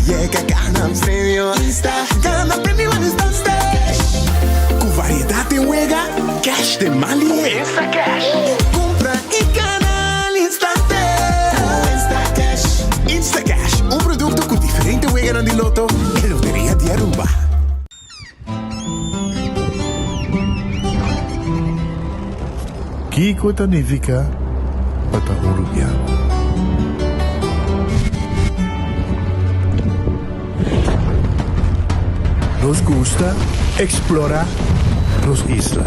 Yega gana premio Insta Gana premio al instante Ku variedat den wega, cash den man lihe Instacash Kumpra i gana al instante Instacash Instacash, un produkto ku diferente weganan di loto e Loteria di Aruba. Kiko ta nifiká pa ta un rubiano? Nos gusta eksplorá nos isla.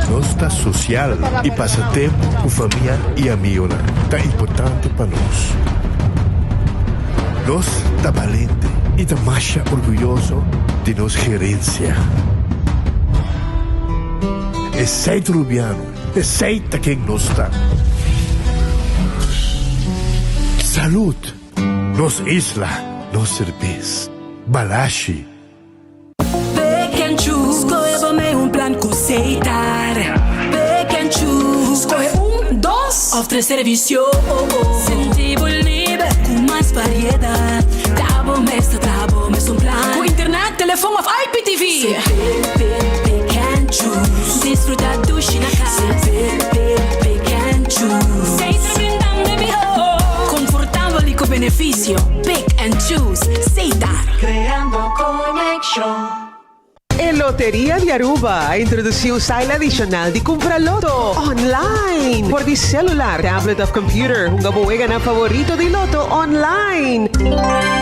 Nos ta sosial i pasa tempu ku famia i amigonan ta importante pa nos. Nos ta balente i ta masha orguyoso di nos gerensia. Esei ta Rubiano, esei ta ken nos ta. Salud! Nos isla, nos serbes. Balashi. Pick and choose, skohe bo mei un plan ku Setar. Pick and choose, skohe un, dos òf tres servisio. Sinti bo liber ku mas variedat. Ta bo mes ta traha bo mes un plan. Ku internet, telefon òf IPTV. Se pick, pick, pick and choose. Disfruta dushi na kas. Se pick, pick, pick and choose. Setar brindando e mihó. Konfortabel i ku benefisio. Pick and choose. Setar. Creando conexion. E Loteria di Aruba a introduci un style adicional di cumpra loto online por di celular, tablet of computer. Hunga bo weganan favorito di loto online.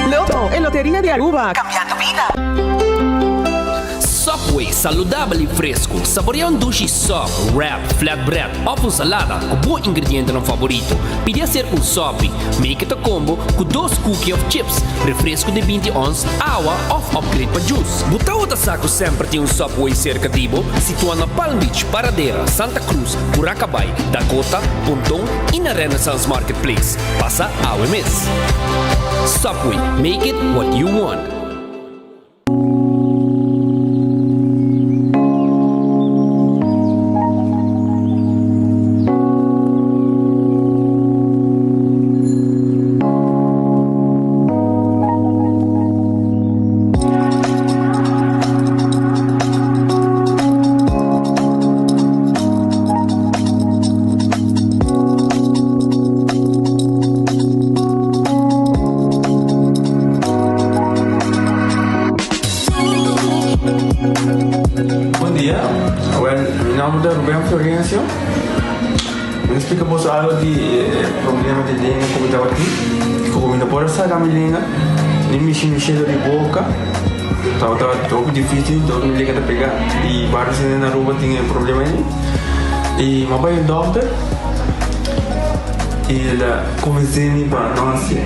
Loto, e Loteria di Aruba, cambiando bida. Subway, saludabel y fresco. Saborea un dushi sub, wrap, flatbread of un salada cu bo ingredientenan favorito. Pidi hacer un sopi. Make it a combo cu dos cookie of chips, refresco di binti ons, awa of upgrade pa juice. Bo tawata sa cu semper tin un Subway cerca di bo? Situa na Palm Beach, Paradera, Santa Cruz, Curacabay, Dakota, Ponton y na Renaissance Marketplace. Pasa awe mes. Subway, make it what you want. Bon dia, awel mi nomber ta Ruben Florencio. Mi ta splika boso algo di e problema di lenga ku mi tabatin. Ku mi no por a saka mi lenga, ni mishi mi shelo di boka. Tabata hopi dificil, dor mi lenga ta pega. I varios hende na Aruba tin e problema ei. I mi a bai un dokter i el a konvensé mi pa no hasié.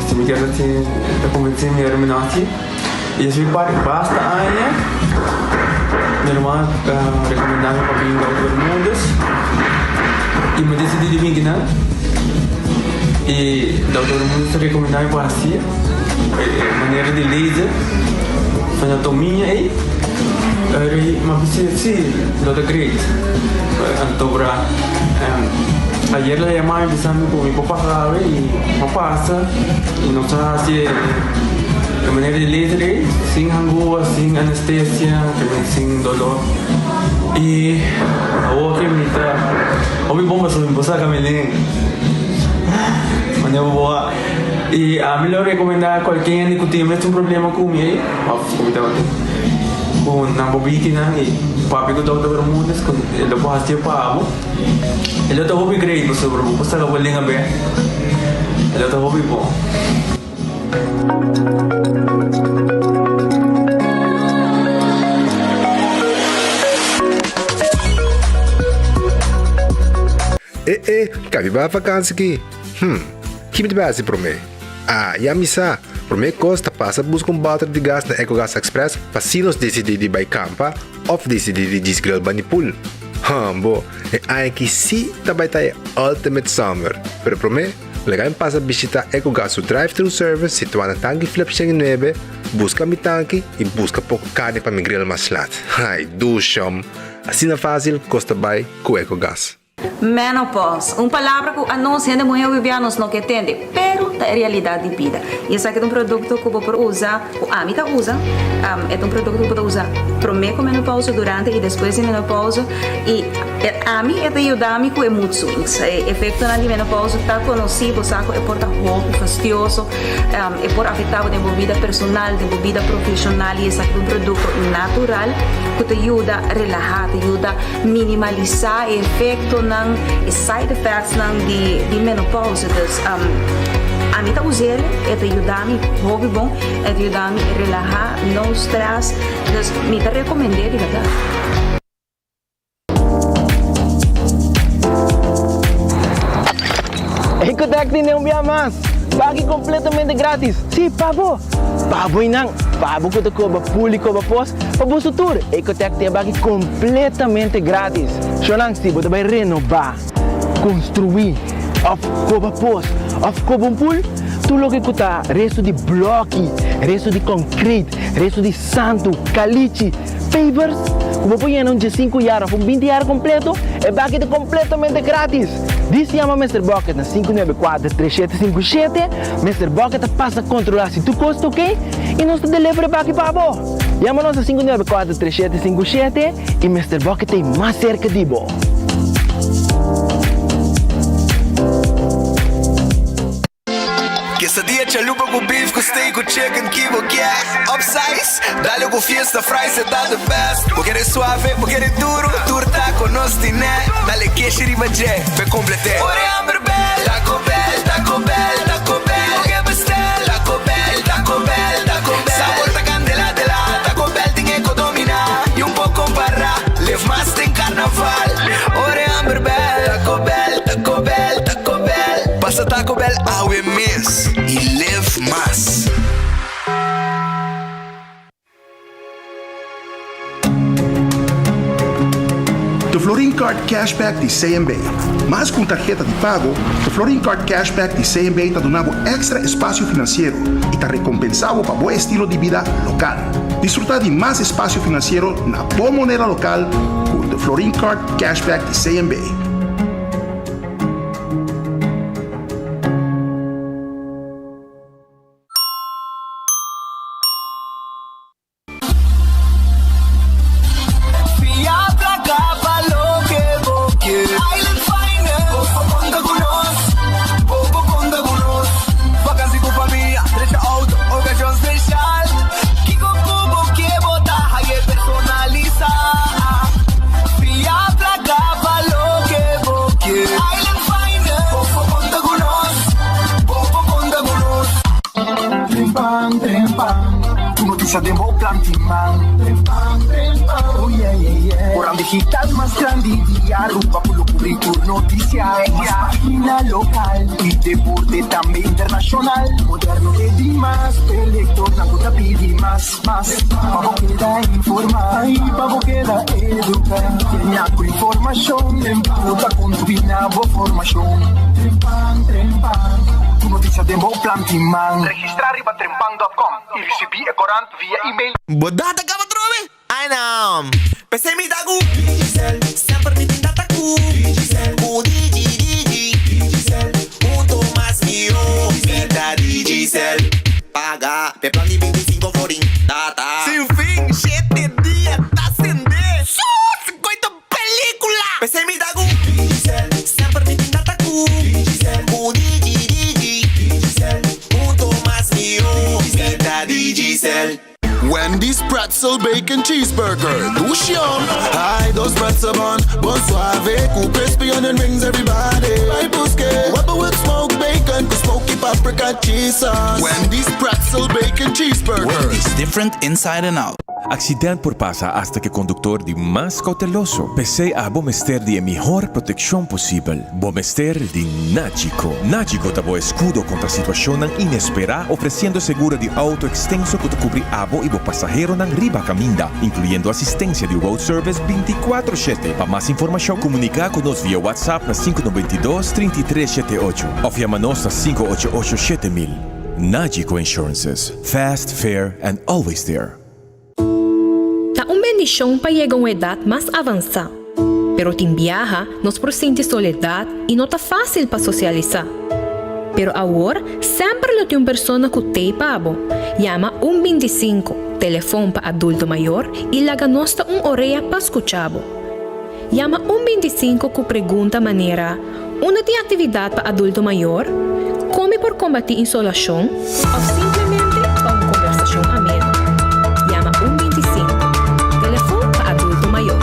Si mi kier hasié, el ta konvensé mi ora mi no hasié. I despues di basta aña, mi ruman a rekomendá mi pa bin Dokter Bermudez i mi a disidí di bin kinan. I Dokter Bermudez a rekomendá mi pa hasié e manera di laser, anatomia ei. Mi a bisa si, lo ta great. Anto bra ayer el a yama mi bisa mi ku mi por pasa awe i mi a pasa i nos a hasi e manera di laser ei sin hangua, sin anestesia, sin dolor. I awor ke mi ta hopi bon pasobra mi por saka mi lenga. Manera bo a i ami lo rekomendá kualke hende ku tin e mesun problema ku mi ei òf ku mi tabatin ku nan por biki nan i papia ku Dòkter Bermudez ku e lo por hasié pa bo. E lo ta hopi great pasobra bo por saka bo lenga bek. E lo ta hopi bon. E e, kabi bai vakansi ki? Hm, ki mi ta bai hasi promé? Ah, ya mi sa! Promé kos ta pasa buska un bòter di gas na Ecogas Express pa si nos disidí di bai kampa òf disidí di djis grill bani pool. Hambo, e aña aki sí ta bai ta e ultimate summer! Pero promé, laga mi pasa bishitá Ecogas su drive-thru service situá na Tanki Flip 109, buska mi tanki i buska poko karni pa mi grill mas lat. Ai, dushom! Asina fásil kos ta bai ku Ecogas. Menopause, un palabra ku anos hende muhé wibiá nos no ke tende, pero. e realidat di bida. I esaki ta un produkto ku bo por usa, ku ami ta usa, e ta un produkto ku bo ta usa promé ku menopausa, durante i despues di menopausa i ami e ta yuda mi ku e mood swings. E efektonan di menopausa ta konosí, bo sa ku e por ta hopi fastioso, e por afektá bo den bo bida personal, den bo bida profeshonal i esaki ta un produkto natural ku ta yuda relahá, ta yuda minimalisá e efektonan, e side effectsnan di menopausa. Dus ami ta us'el, e ta yuda mi hopi bon, e ta yuda mi relahá, no stress, dus mi ta rekomend'é di bèrdat. Ecotec tin un bia mas! Baki completamente gratis! Si, pa bo! Pa bo y nan! Pa bo cu ta coba pul y coba pos, pa boso tur! Ecotec tin e baki completamente gratis! Shownan, si bo ta bay renoba, construi, of coba pos, of coba un pul, tur loke cu ta resto di bloki, resto di concrete, resto di santu, calichi, Pavers ku bo por yena un diesinku yar òf un binti yar kompleto, e baki ta kompletamente gratis! Dis yama Mister Bucket na 594 3757, Mister Bucket ta pasa kontrolá si tur kos ta oke i nos ta deliver e baki pa bo! Yama nos na 594 3757 i Mister Bucket ta ei mas serka di bo! Quesadilla chalupa cu beef cu steak cu chicken ki bo kier Upsize, dale cu fiesta fries e ta the best Bo kere suave, bo kere duro, tur taco nos tine Dale keshi riba dje, p'e complete Ora e hamber bel, Taco Bell, Taco Bell, Taco Bell Bo ke bestel, Taco Bell, Taco Bell, Taco Bell Sabor ta candela de la, Taco Bell tin e co domina Y un por compara, live mas den carnaval Ora e hamber bel, Taco Bell, Taco Bell, Taco Bell. Pasa Taco Bell awe mes y live mas. De Florin Card Cashback di CMB. Mas ku un tarheta di pago, de Florin Card Cashback di CMB ta duna bo èkstra espasio finansiero i ta rekompensá bo pa bo estilo di bida lokal. Disfrutá di mas espasio finansiero na bo moneda lokal ku de Florin Card Cashback di CMB. Fia placa pa loke bo kier. Island Finance. Bo por conta cu nos. Bo por conta cu nos. Vakantie cu famia, drecha auto, ocasion special. Kico cu bo kier bo ta haye personalisa. Fia placa pa loke bo kier. Island Finance. Bo por conta cu nos. Bo por conta cu nos. Trempan, trempan, tu noticia den bo plan tin man. Trempan, trempan, oh yeah, yeah, yeah. Oran digital mas grandi di Aruba cu lo cubri tur noticia. Mas pagina local y deporte tambe internacional. Moderno e dimas, e lectornan cu ta pidi mas, mas. Pa bo keda informa y pa bo keda educa. Llena cu informacion cu ta contribui na bo formacion. Trempan, trempan, tur noticia den bo plan tin man. Registra riba trempan dot com y ricibi e corant via email. Bo data caba trobe? Ay no. P'esei mi ta cu Digicel. Semper mi tin data cu Digicel. Cu Digi Digi. Digicel. Hunto mas mihó. Mi ta Digicel. Paga p'e plan di 25 florin. Data. Sin fin, shete dia ta sende. Su! Scoito pelicula! P'esei mi ta cu Digicel. Semper mi tin data cu Digicel. Cu Digi Digi. Digicel. Hunto mas mihó. Mi ta Digicel. Wendy's Pretzel Bacon Cheeseburger, dushi yum! Hi, dos pretzel bun, bon suave cu crispy onion rings everybody Bai busque Webber with smoked bacon cu smoky paprika cheese sauce Wendy's Pretzel Bacon Cheeseburger. Wendy's, different inside and out. Accident por pasa hasta cu e conductor di mas cauteloso. P'esey abo mester di e mihor proteccion posibel. Bo mester di Nagico. Nagico ta bo escudo contra situacionnan inespera, ofreciendo seguro di auto extenso cu ta cubri abo y bo pasaheronan riba caminda, incluyendo asistencia di road service binticuatro shete. Pa mas informacion, comunica cu nos via WhatsApp na sinku noventa i dos, trinta i tres shete ocho of yama nos na sinku ocho ocho 7000. Nagico Insurances, fast, fair and always there. Ta un bendishon pa yega un edat mas avansá, pero tin biaha nos por sinti soledat i no ta fásil pa sosialisá. Pero awor, semper lo tin un persona ku t'ei pa bo. Yama un 25, telefon pa adulto mayor, i laga nos ta un orea pa skucha bo. Yama un 25 ku pregunta manera, Unda tin aktividat pa adulto mayor? Kon mi por kombatí insolashon? Òf simplemente pa un kombersashon ameno. Yama un 25, telefon pa adulto mayor.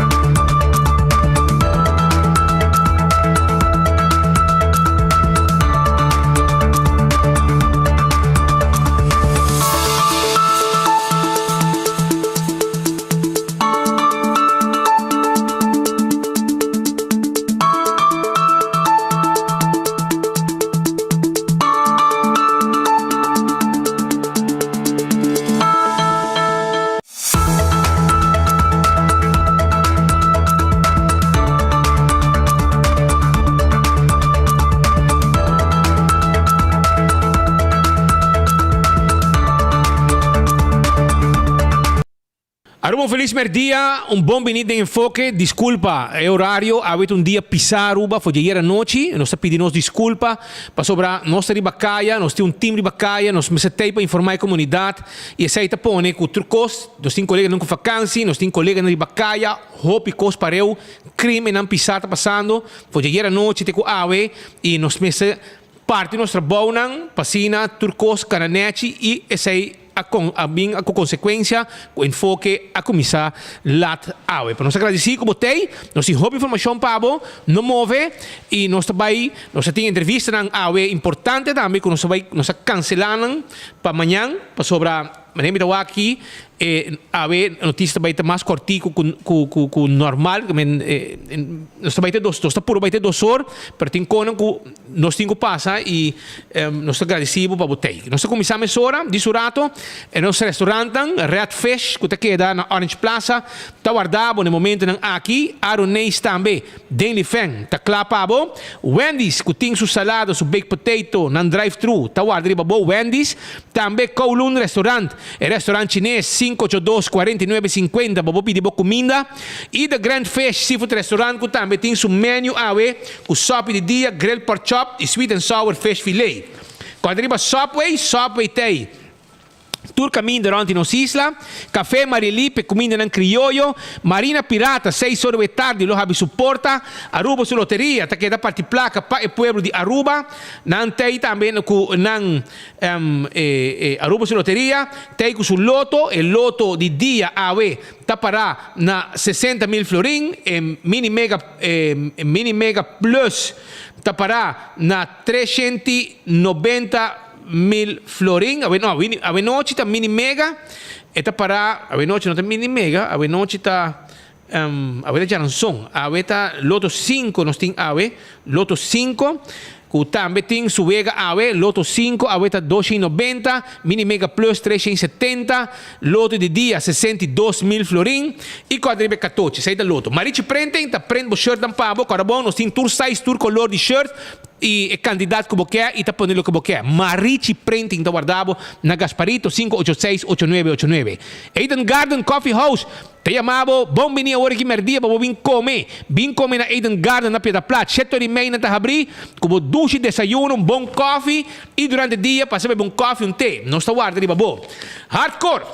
Aruba un felis merdia, un bon bini den Enfoke. Disculpa e horario, awe ta un dia pisa Aruba for djayer anochi. Nos ta pidi nos disculpa pasobra nos ta riba caya, nos tin un team riba caya, nos mester tey pa informa e comunidad y esey ta pone cu tur cos, nos tin coleganan cu vakantie, nos tin coleganan riba caya, hopi cos pareu, crimennan pisa ta pasando for djayer anochi te cu awe y nos mester parti nos trabounan pa asina tur cos cana nechi y esey a con a bin cu consecuencia cu enfoke a cuminsa lat awe. Pero nos ta agradeci cu bo tey, nos tin hopi informacion pa bo, no move y nos ta bay, nos ta tin entrevistanan awe importante tambe cu nos ta bay, nos a cancela nan pa mañan pasobra manera mi ta wak aki e awe noticia ta bay ta mas cortico cu cu cu normal, nos ta bay te dos, nos ta puro bay te dos or, pero tin conan cu. Nos tin ku pasa i nos ta gradisí bo pa bo tei. Nos ta kuminsá mesora di su rato e nos restaurantnan Red Fish ku ta keda na Orange Plaza ta warda bo na e momentonan aki. Aroneis tambe den Lifen ta kla pa bo. Wendy's ku tin su salada, su baked potato, nan drive thru ta warda riba bo. Wendy's tambe Kowloon Restaurant, e restaurant chines 582 49 50 pa bo pidi bo kuminda. I The Grand Fish Seafood Restaurant ku tambe tin su menu awe. Ku sopi di dia, grilled pork chop i sweet and sour fish fillet. Kòrda riba Subway, Subway t'ei tur kaminda rònt di nos isla. Café Mariely p'e kumindanan krioyo. Marina Pirata, seis ora wei tardi lo habi su porta. Aruba su loteria ta keda parti plaka pa e pueblo di Aruba. Nan t'ei tambe ku nan Aruba su loteria t'ei ku su loto, e loto di dia awe ta pará na 60 mil florin, e mini mega e mini mega plus ta pará na 390 mil florin, awe no awe nochi ta mini mega e ta pará awe nochi no ta mini mega awe nochi ta awe ta djaranson awe ta loto sinku nos tin awe loto sinku Ku tambe tin su wega awe, Loto sinku awe ta 290, Mini Mega Plus 370, Loto di dia 62 mil florin i kòrda riba e katochi, esei ta Loto. Marichi Printing ta print bo shirtnan pa bo, kòrda bon, nos tin tur size, tur kolor di shirt i e kantidat ku bo ke i ta pone loke bo ke. Marichi Printing ta warda bo na Gasparito 586 8989. Eden Garden Coffee House Ta yama bo, Bon bini awor aki merdia pa bo bin kome. Bin kome na Eden Garden na Piedra Plat. Shete ora i mei nan ta habrí ku bo dushi desayuno, un bon kòfi i durante dia pasa bebe un kòfi, un te. Nos ta warda riba bo. Hardcore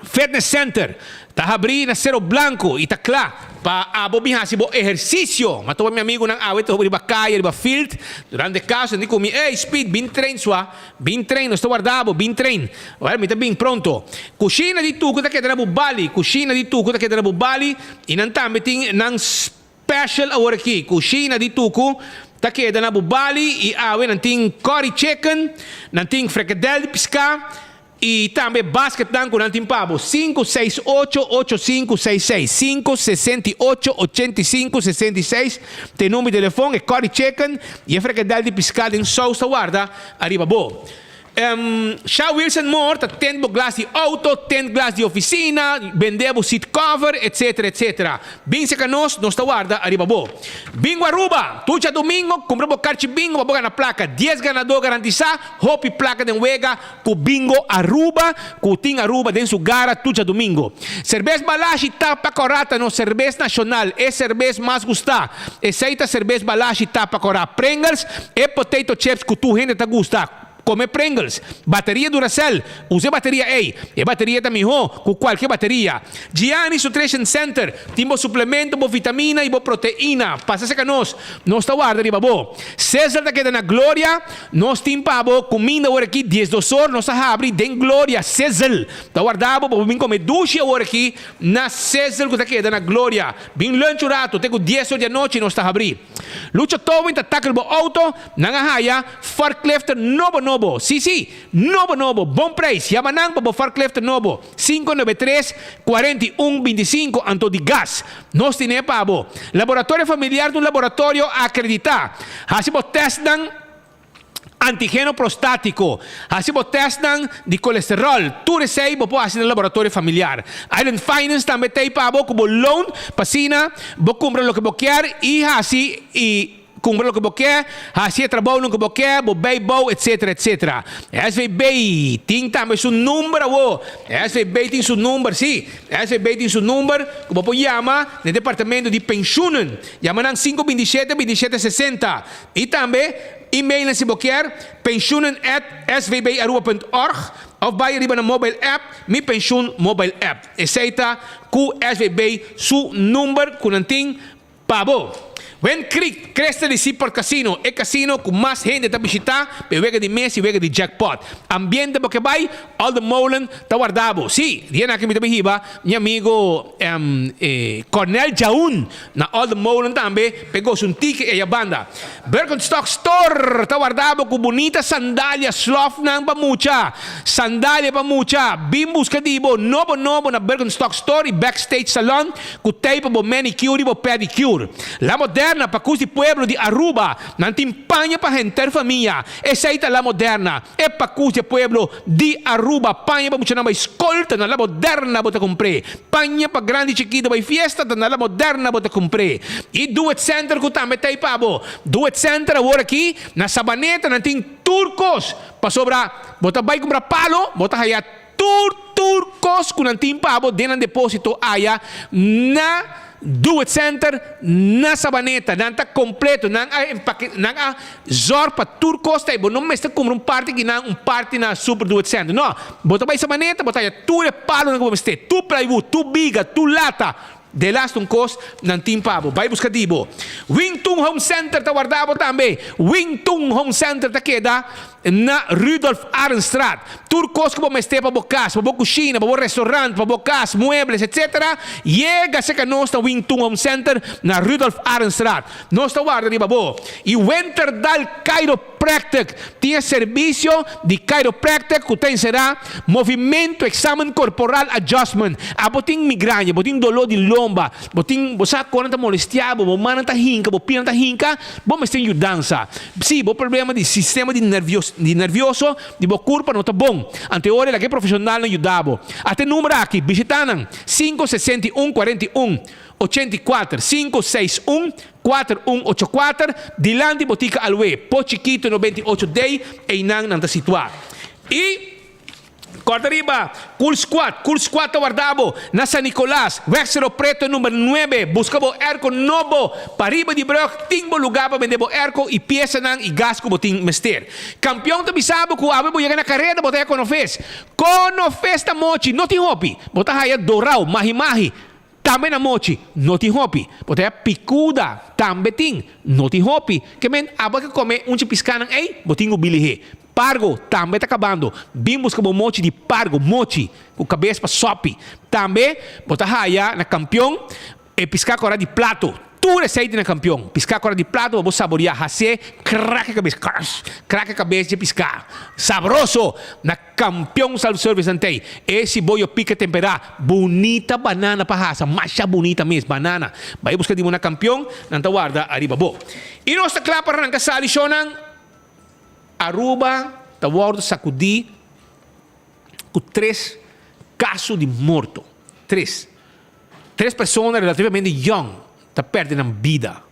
Fitness Center ta habrí na Cero Blanco i ta kla pa abo bin hasi bo ehersisio. Ma topa mi amigunan awe ta riba kaya, riba field. Durante kaso nan di ku mi, Ey Speed, bin train sua. Bin train, nos ta warda bo, bin train. Well, mi ta bin pronto. Cushina di Tucu ta keda na Bubali, Cushina di Tucu ta keda na Bubali y nan tambe tin nan special awor aki. Cushina di Tucu ta keda na Bubali y awe nan tin curry chicken, nan tin frikadel di pisca y tambe basketnan cu nan tin pa bo. Sinku seis ocho ocho sinku seis seis, sinku 68 85 66 ta e number di telefon, e curry chicken y e frikadel di pisca den saus ta warda. Ariba bo. Sha Wilson Moore ta tint bo glas di auto, tint glas di oficina, bende bo seat cover, etc. Etc. Bin cerca nos, nos ta warda ariba bo. Bingo Aruba! Tur djadomingo, cumpra bo carchi bingo pa bo gana placa. Dies ganador garantisa, hopi placa den wega cu Bingo Aruba, cu tin Aruba den su gara tur djadomingo. Cerbes Balashi Tapa Cora ta nos cerbes nacional, e cerbes mas gusta. Esey ta cerbes Balashi Tapa Cora. Pringles, e potato chips cu tur hende ta gusta. Come Pringles. Bateria Duracell, usa e bateria ey. E bateria ta miho cu cualke bateria. Gianni's Nutrition Center tin bo suplemento, bo vitamina y bo proteina. Pasa cerca nos, nos ta warda riba bo. Sizzler ta keda na Gloria, nos tin pa bo cuminda awor aki diesdos or, nos ta habri den Gloria. Sizzle ta warda bo pa bo bin come dushi awor aki na Sizzle cu ta keda na Gloria. Bin lunch un rato, te cu dies or di anochi nos ta habri. Lucha Towing ta tackle bo auto, nan a haya forklifter nobo nobo. Si si, nobo nobo, bon prijs. Yama nan pa bo forklifter nobo, 593 41 25 anto di gas. Nos tine pa bo. Laboratorio Familiar ta un laboratorio acredita. Haci bo testnan antigeno prostátiko, hasi bo tèstnan di kolesteròl, tur esei bo por hasi na Laboratorio Familiar. Island Finance tambe ta ei pa bo ku bo loan pa asina bo kumpra loke bo kier i hasi i kumpra loke bo ke, hasi e trabounan ku bo ke, bo bijbouw etsetera etsetera. SVB tin tambe su number awo. SVB tin su number, si, SVB tin su number ku bo por yama na e departamento di penshunnan. Yama nan sinku 27 27 60. I tambe email nan si bo kier, pensioenen at svbaruba punt org of bai riba nan mobile app, Mi Pensioen Mobile App. Esei ta ku SVB su number ku nan tin pa bo. Wind Creek, Cresta di Seaport Casino, e casino ku mas hende ta bishita pa e wega di mes i wega di jackpot. Ambiente bo ke bai, Olde Molen ta warda bo. Sí, dianan aki mi ta bin hiba mi amigo Cornel Jaun Na Olde Molen tambe p'e gosa un tiki eya banda. Birkenstock Store ta warda bo ku bunita sandalia slòfnan pa mucha. Sandalia pa mucha. Bin buska di bo nobo nobo na Birkenstock Store i Backstage Salon ku tei pa bo manicure i bo pedicure. La Moderna pa kus di pueblo di Aruba. Nan tin paña pa henter famia. Esei ta La Moderna. E pakus di e pueblo di Aruba. Paña pa muchanan bai skol ta na La Moderna bo ta kumpr'é. Paña pa grandi chikito bai fiesta ta na La Moderna bo ta kumpr'é. I Do It Center ku tambe ta ei pa bo. Do It Center awor aki na Sabaneta nan tin tur kos. Pasobra bo ta bai kumpra palo bo ta haya tur tur kos ku nan tin pa bo den nan deposito aya na Do It Center na Sabaneta. Nan ta completo. Nan a empake, nan a zorg pa tur cos ta ei. Bo no mester cumpra un parti kinan, un parti na Super Do It Center. No. Bo ta bay Sabaneta, bo ta haya tur e palonan cu bo mester. Tur plywood, tur biga, tur lata. De laatste un cos nan tin pa bo. Bay busca di bo. Wing Tun Home Center ta warda bo tambe. Wing Tun Home Center ta keda na Rudolf Arendstraat. Tur kos ku bo mester pa bo kas, pa bo kushina, pa bo restaurant, pa bo kas, muebles, etc. Yega serka nos na Wing Tun Home Center na Rudolf Arendstraat. Nos ta warda riba bo. I Winterdal Chiropractic tin e servisio di chiropractic ku ta enserá movimento, examen corporal, adjustment. Abo tin migraña, bo tin doló di lomba, bo tin, bo sa kon nan ta molestiá bo, bo mannan ta hinka, bo pianan ta hinka, bo mester yudansa. Sí, bo problema di sistema di nervios, di nervioso di bo kurpa no ta bon. Anto e ora laga e profeshonalnan yuda bo. Ata e number aki, bishita nan, sinku 61 41 84, sinku seis un kuater un ocho kuater, dilanti Botica Alwe, Po Chikito 98 D, einan nan ta situá. I. Corta riba, Cool Squad, Cool Squad ta warda bo na San Nicolas, Weg Cerro Preto number nuebe. Busca bo airco nobo. Pariba di brug tin bo lugar pa bende bo airco y piesanan y gas cu bo tin mester. Campeon ta bisa bo cu awe bo yega na careda bo ta haya Conofes. Conofes ta mochi, no tin hopi. Bo ta haya dorao, mahi mahi, tambe na mochi, no tin hopi. Bo ta haya picuda, tambe tin, no tin hopi. Ke men abo ke come unchi piscanan ey, bo tin cu bilihé. Pargo tambe ta kabando. Bin buska bo mochi di pargo, mochi ku kabes pa sopi. Tambe bo ta haya na Kampion e piská kòrá di plato. Tur esei tin na Kampion. Piská kòrá di plato pa bo saboriá. Hasé krak e kabes, krsh, krak e kabes dje piská. Sabroso! Na Kampion Self Service nan tei. E siboyo pika temperá. Bunita banana pa hasa. Masha bunita mes, banana. Bai buska di bo na Kampion, nan ta warda ariba bo. I nos ta kla pa ranka sali shownan. Aruba. ta wòrdu sakudí ku tres kaso di morto. Tres. Tres persona relativamente yòn ta pèrdè nan bida.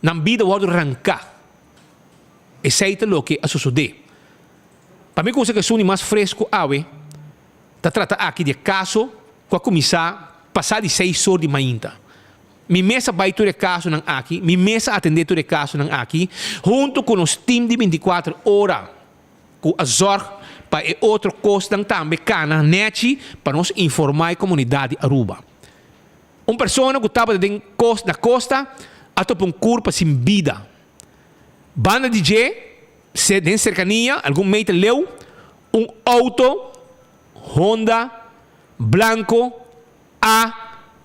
Nan bida wòrdu ranká. Esei ta loke a sosodé. Pa mi kusa ku esun di mas fresku awe ta trata aki di e kaso ku a kuminsá pasá di seis or di mainta. Mi mes a bai tur e kasonan aki, mi mes a atendé tur e kasonan aki huntu ku nos tim di bintikuater ora ku a zòrg pa e otro kosnan tambe kana nèchi pa nos informá e komunidat di Aruba. Un persona ku tabata den na kosta a topa un kurpa sin bida. Banda di dje, den serkania, algun meter leu, un outo Honda blanko A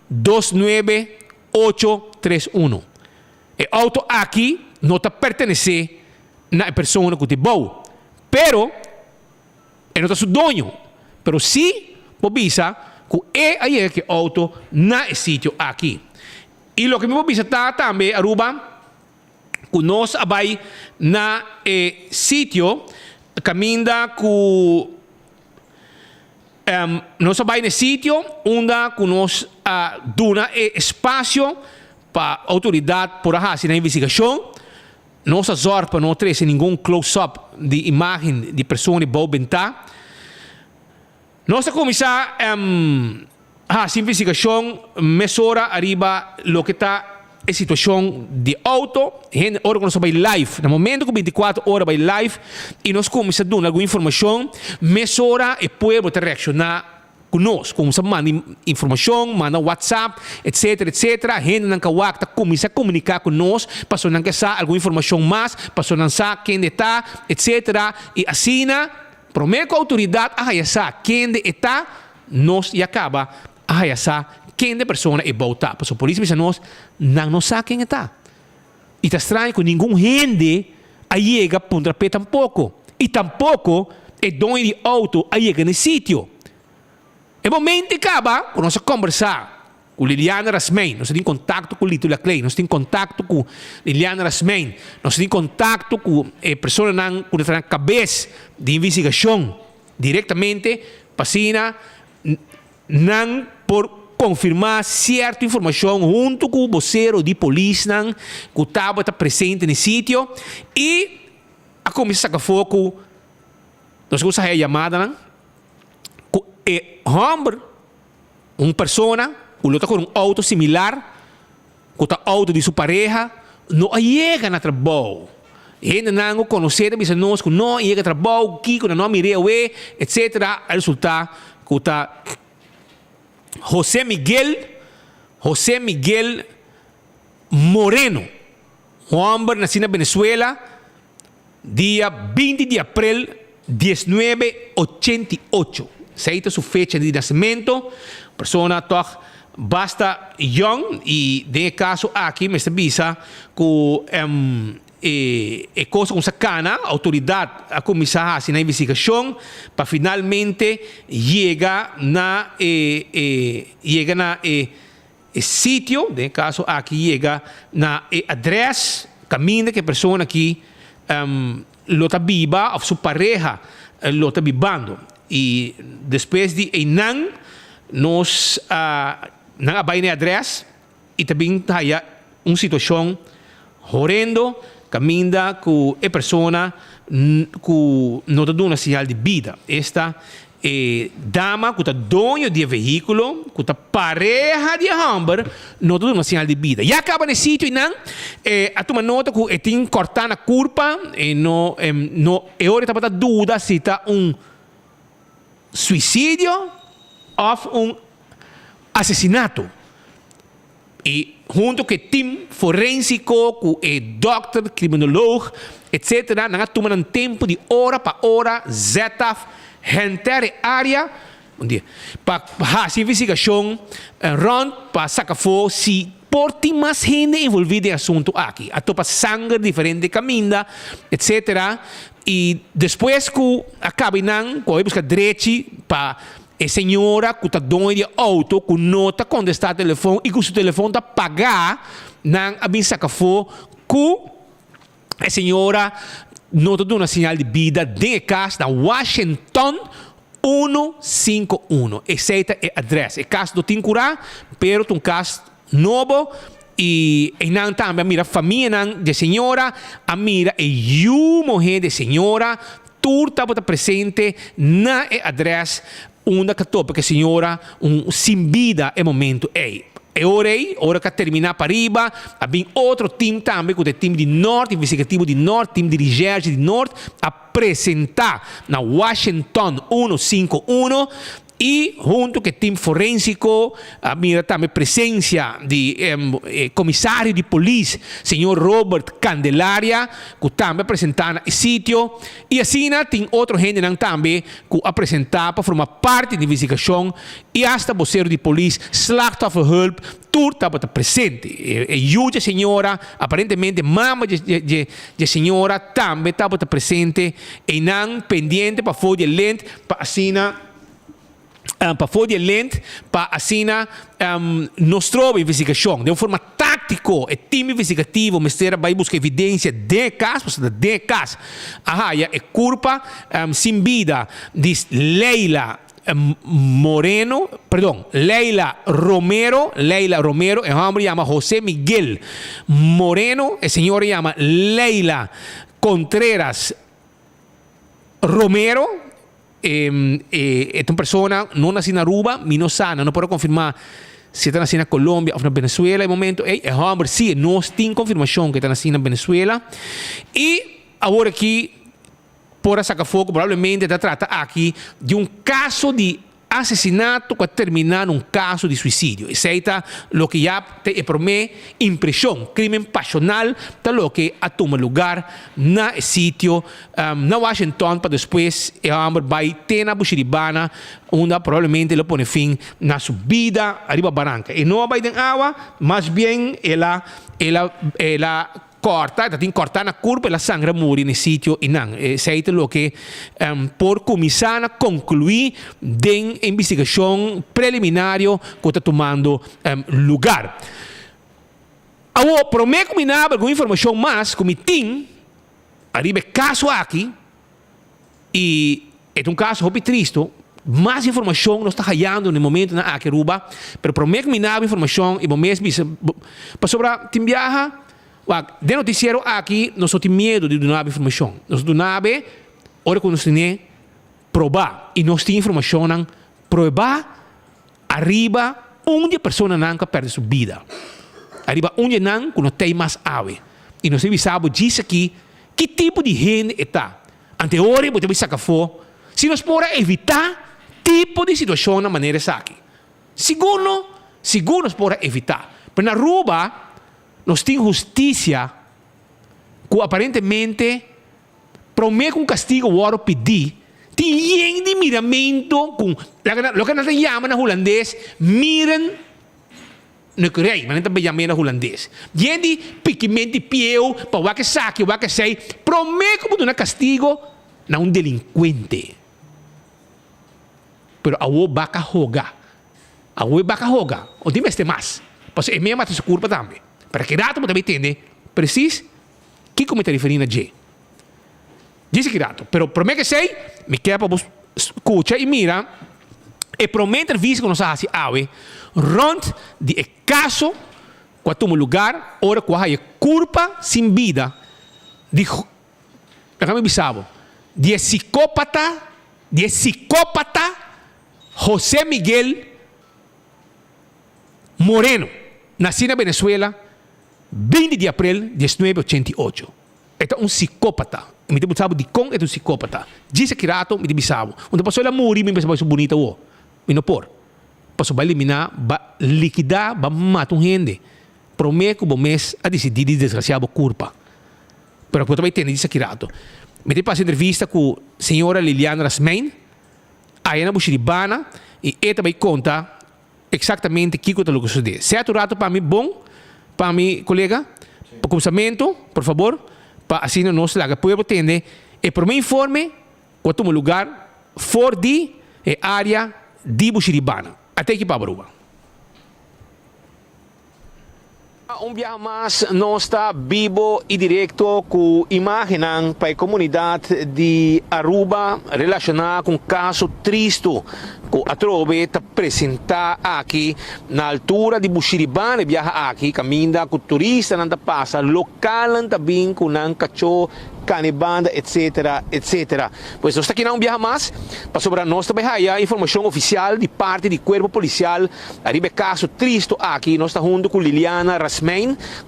29831. E outo aki no ta pertenesé na e persona ku ta bou, pero e no ta su doño, pero sí por bisa ku e a yega ku e outo na e sitio aki. I loke mi por bisa ta tambe, Aruba, ku nos a bai na e sitio kaminda ku Nos a bai na e sitio unda ku nos a duna e espasio pa outoridat por a hasi nan investigashon. Nos a zòrg pa no trese ningun close-up di imágen di persona di bou bentá. Nos a kuminsá hasi investigashon mesora ariba loke ta e situashon di outo. Hende ora ku nos a bai live, na momento ku bintikuater ora bai live i nos kuminsá duna algun informashon, mesora e pueblo ta reakshoná ku nos. Kuminsá manda informashon, manda whatsapp, etsetera, etsetera. Hendenan kawak ta kuminsá komuniká ku nos pasobra nan ke sa algun informashon mas, pasobra nan sa kende ta, etsetera. I asina promé ku outoridat a haya sa kende e ta, nos ya kaba a haya sa ken e persona e bou ta. Pasobra polis bisa nos, nan no sa ken e ta. I ta straño ku ningun hende a yega puntra p'e tampoko. I tampoko e doño di outo a yega na e sitio. E momento kaba ku nos a kombersá ku Liliana Rasmijn, nos a tin kontakto ku Lito Laclay, nos tin kontakto ku Liliana Rasmijn, nos tin kontakto ku e personanan ku ta na kabes di investigashon direktamente pa asina Nan por konfirmá sierto informashon huntu ku bosero di polisnan ku tabata presente na e sitio i a kuminsá saka afó ku nos a haya yamadanan ku e hòmber, un persona ku lo ta kore un outo similar ku ta outo di su pareha no a yega na trabou. Hendenan ku konosé ta bisa nos ku no a yega trabou, kiko nan no a mir'é awe, etsetera. A resultá ku ta José Miguel, José Miguel Moreno, un hòmber nasí na Venezuela dia binti di aprel diesnuebe ochenta i ocho. Esei ta su fecha di nasementu. Persona tòg basta yòn i den e kaso aki mester bisa ku e e kos a kuminsá kana, outoridat a kuminsá hasi nan investigashon pa finalmente yega na e e yega na e e sitio, den e kaso aki yega na e adrès kaminda ku e persona aki lo ta biba òf su pareha lo ta bibando. I despues di einan nos a nan a bai na e adrès i ta bin ta haya un situashon horendo kaminda ku e persona ku no ta duna señal di bida. Esta e dama ku ta doño di e vehíkulo, ku ta pareha di e hòmber, no ta duna señal di bida. Ya kaba na e sitio i nan a tuma nota ku e tin kòrtá na kurpa, e no no e ora e tabata duda si ta un suisidio òf un asesinato. I hunto ku e tim forensiko, ku e dòkter, kriminoloog, etsetera, nan a tuma nan tempu di ora pa ora zet af henter e área pa hasi investigashon rònt pa saka afó si por tin mas hende envolví den e asuntu aki. A topa sanger diferente kaminda, etsetera. I despues ku a kaba i nan ku a bai buska drechi pa E señora cu ta doño di e auto cu no ta contesta telefon y cu su telefon ta paga, nan a bin saca afo cu e señora no ta duna señal di bida den e kas na Washington 151. Esei ta e adrès. E kas no tin kurá, pero ta un kas nobo i einan tambe a mira famianan di e señora, a mira e yu muhé di e señora, tur tabata presente na e adrès unda ka topa ku e señora un sin bida e momento ei. E ora ei, ora ku a terminá pariba, a bin otro tim tambe ku ta e tim di Nort, investigativo di Nort, tim di recherche di Nort, a presentá na Washington 151 i huntu ku e tim forensiko a mira tambe presensia di e komisario di polis, señor Robert Candelaria, ku tambe a presentá na e sitio. I asina tin otro hendenan tambe ku a presentá pa forma parti di investigashon i asta bosero di polis, slachtofferhulp, tur tabata presente. E yu dje señora, aparentemente mama dje dje señora tambe tabata presente einan pendiente pafó di e lent pa asina pafó di e lent pa asina nos troba investigashon. Den un forma táktiko e tim investigativo mester a bai buska evidensia den e kas, pasobra ta den e kas a haya e kurpa sin bida di Leila Moreno, perdon, Leila Romero, Leila Romero, e hòmber yama José Miguel Moreno, e señora yama Leila Contreras Romero, e e ta un persona no nací na Aruba, mi no sa, nan no por a confirma si e ta nací na Colombia of na Venezuela e momento ey, e hòmber si, nos tin confirmacion cu e ta nací na Venezuela, y awor aki por a saca afó cu probablemente ta trata aki di un caso di asesinato cu a termina na un caso di suicidio. Esey ta loke ya ta e prome impresion. Crimen pasional ta loke a tuma lugar na e sitio na Washington pa despues e homber bay te na Bushiribana unda probablemente lo pone fin na su bida ariba baranca. E no a bay den awa, mas bien el a el a el a Kòrta, e ta tin kòrtá na kurpa, el a sangra muri na e sitio einan. Esei ta loke por kuminsá na konkluí den e investigashon preliminario ku ta tumando lugar. Awor, promé ku mi nabra algun informashon mas ku mi tin ariba e kaso aki, i e ta un kaso hopi tristu, mas informashon nos ta hayando na e momentunan aki Aruba, pero promé ku mi nabra informashon i bo mes bisa, pasobra tin biaha, wak, den notisiero aki nos no tin miedu di duna bo informashon, nos ta duna bo ora ku nos tene probá i nos tin informashonnan pruebá ariba un di e personanan ku a pèrdè su bida, ariba un di e nan ku no t'ei mas awe. I nos ta bisa bo djis aki ki tipo di hende e ta. Ante ora bo ta bin saka afó si nos por a evitá tipo di situashonnan manera esaki. Sigur no, sigur nos por a evitá. Pero na Aruba nos tin hustisia ku aparentemente promé ku un kastigo wòrdu pidí tin yen di miramentu ku loke nan ta yama na hulandes miren Neukerij, ma nan ta yam'é na hulandes. Yen di pikiment di pieu pa wak esaki, wak esei, promé ku bo duna kastigo na un delinkuente. Pero awor baka hoga. Awor e baka hoga, no tin mester mas. Pasobra e mei a mata su kurpa tambe. Pero aki rato bo ta bay tende presis kiko mi ta referí na dje. Djis aki rato. Pero promé ku esei, mi kier pa bo skucha i mira e promé entrevista ku nos a hasi awe rònt di e kaso ku a tuma lugar ora ku a haya kurpa sin bida di, laga mi bisa bo, di e sikópata, di e sikópata José Miguel Moreno, nasí na Venezuela 20 di aprel diesnuebe ochenta i ocho. E ta un sikópata. I mi ta bisa bo dikon e ta un sikópata. Djis aki rato mi ta bisa bo. Un ta pasó el a muri mi pensa bai su bunita awor. Mi no por. Pasobra ba eliminá, ba likidá, ba mata un hende promé ku bo mes a disidí di desgrasiá bo kurpa. Pero bo ta bai tende djis aki rato. Mi ta pasa entrevista ku señora Liliana Rasmijn aya na Bushiribana i e ta bai konta Exactamente kico ta loke sucede. Seta un rato pa mi bon, pa mi colega, pa cuminsamentu, por fabor, pa asina nos laga pueblo tende e prome informe cu a tuma lugar for di e area di Bushiribana. Ate aki pa Aruba. Un biaha mas nos ta bibo y directo cu imagennan pa e comunidad di Aruba relaciona cu un caso tristo cu atrobe ta presenta aki na altura di Bushiribana. E biaha aki caminda cu turistanan ta pasa, localnan ta bin cu nan cacho, cana banda etc. Etc. Pues nos ta kinan un biaha mas pasobra nos ta bay haya informacion oficial di parti di Cuerpo Policial Ariba e kaso tristo aki nos ta hunto ku Liliana Rasmijn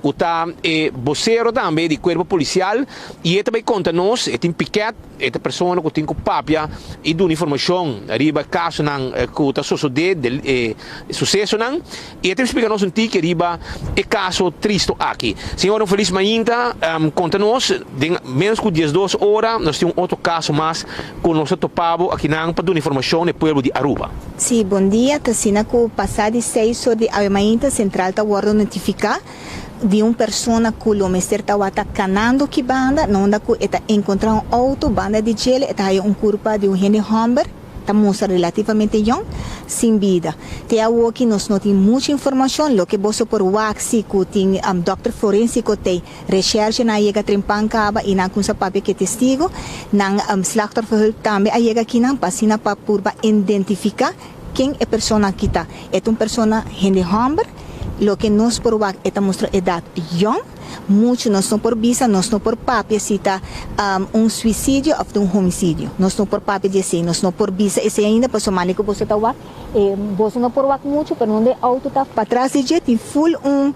ku ta e bosero tambe di kuerpo polisial i e ta bai konta nos, e tin piket, e ta persona ku tin ku papia i duna informashon riba e kasonan ku ta sosodé, e susesonan i e ta splika nos un tiki riba e kaso tristo aki. Señor un felis mainta, konta nos den menos ku diesdos ora nos tin un otro kaso mas ku nos ta topa bo akinan pa duna informashon na e pueblo di Aruba. Sí, bon dia. Ta asina ku pasá di seis or di awe mainta sentral ta wòrdu notifiká di un persona ku lo mester tawata kanando ki banda, na unda ku e ta enkontrá un outo banda di djele e ta haya un kurpa di un hende hòmber ta mustra relativamente yòn, sin bida. Te awoki nos no tin muchu informashon, loke boso por wak si ku tin dòkter forensiko tei Recherche-nan a yega trempan kaba i nan kumsa papia ku e testigo. Nan slachtofferhulp tambe a yega akinan pa asina pa purba identifiká ken e persona aki ta. E ta un persona hende hòmber, loke nos por wak e ta mustra edat yòn. Muchu nos no por bisa, nos no por papia si ta un suisidio òf ta un homisidio. Nos no por papia di esei, nos no por bisa esei ainda pasobra mane ku boso ta wak. E boso no por wak muchu, pero donde e auto ta patras di dje tin full un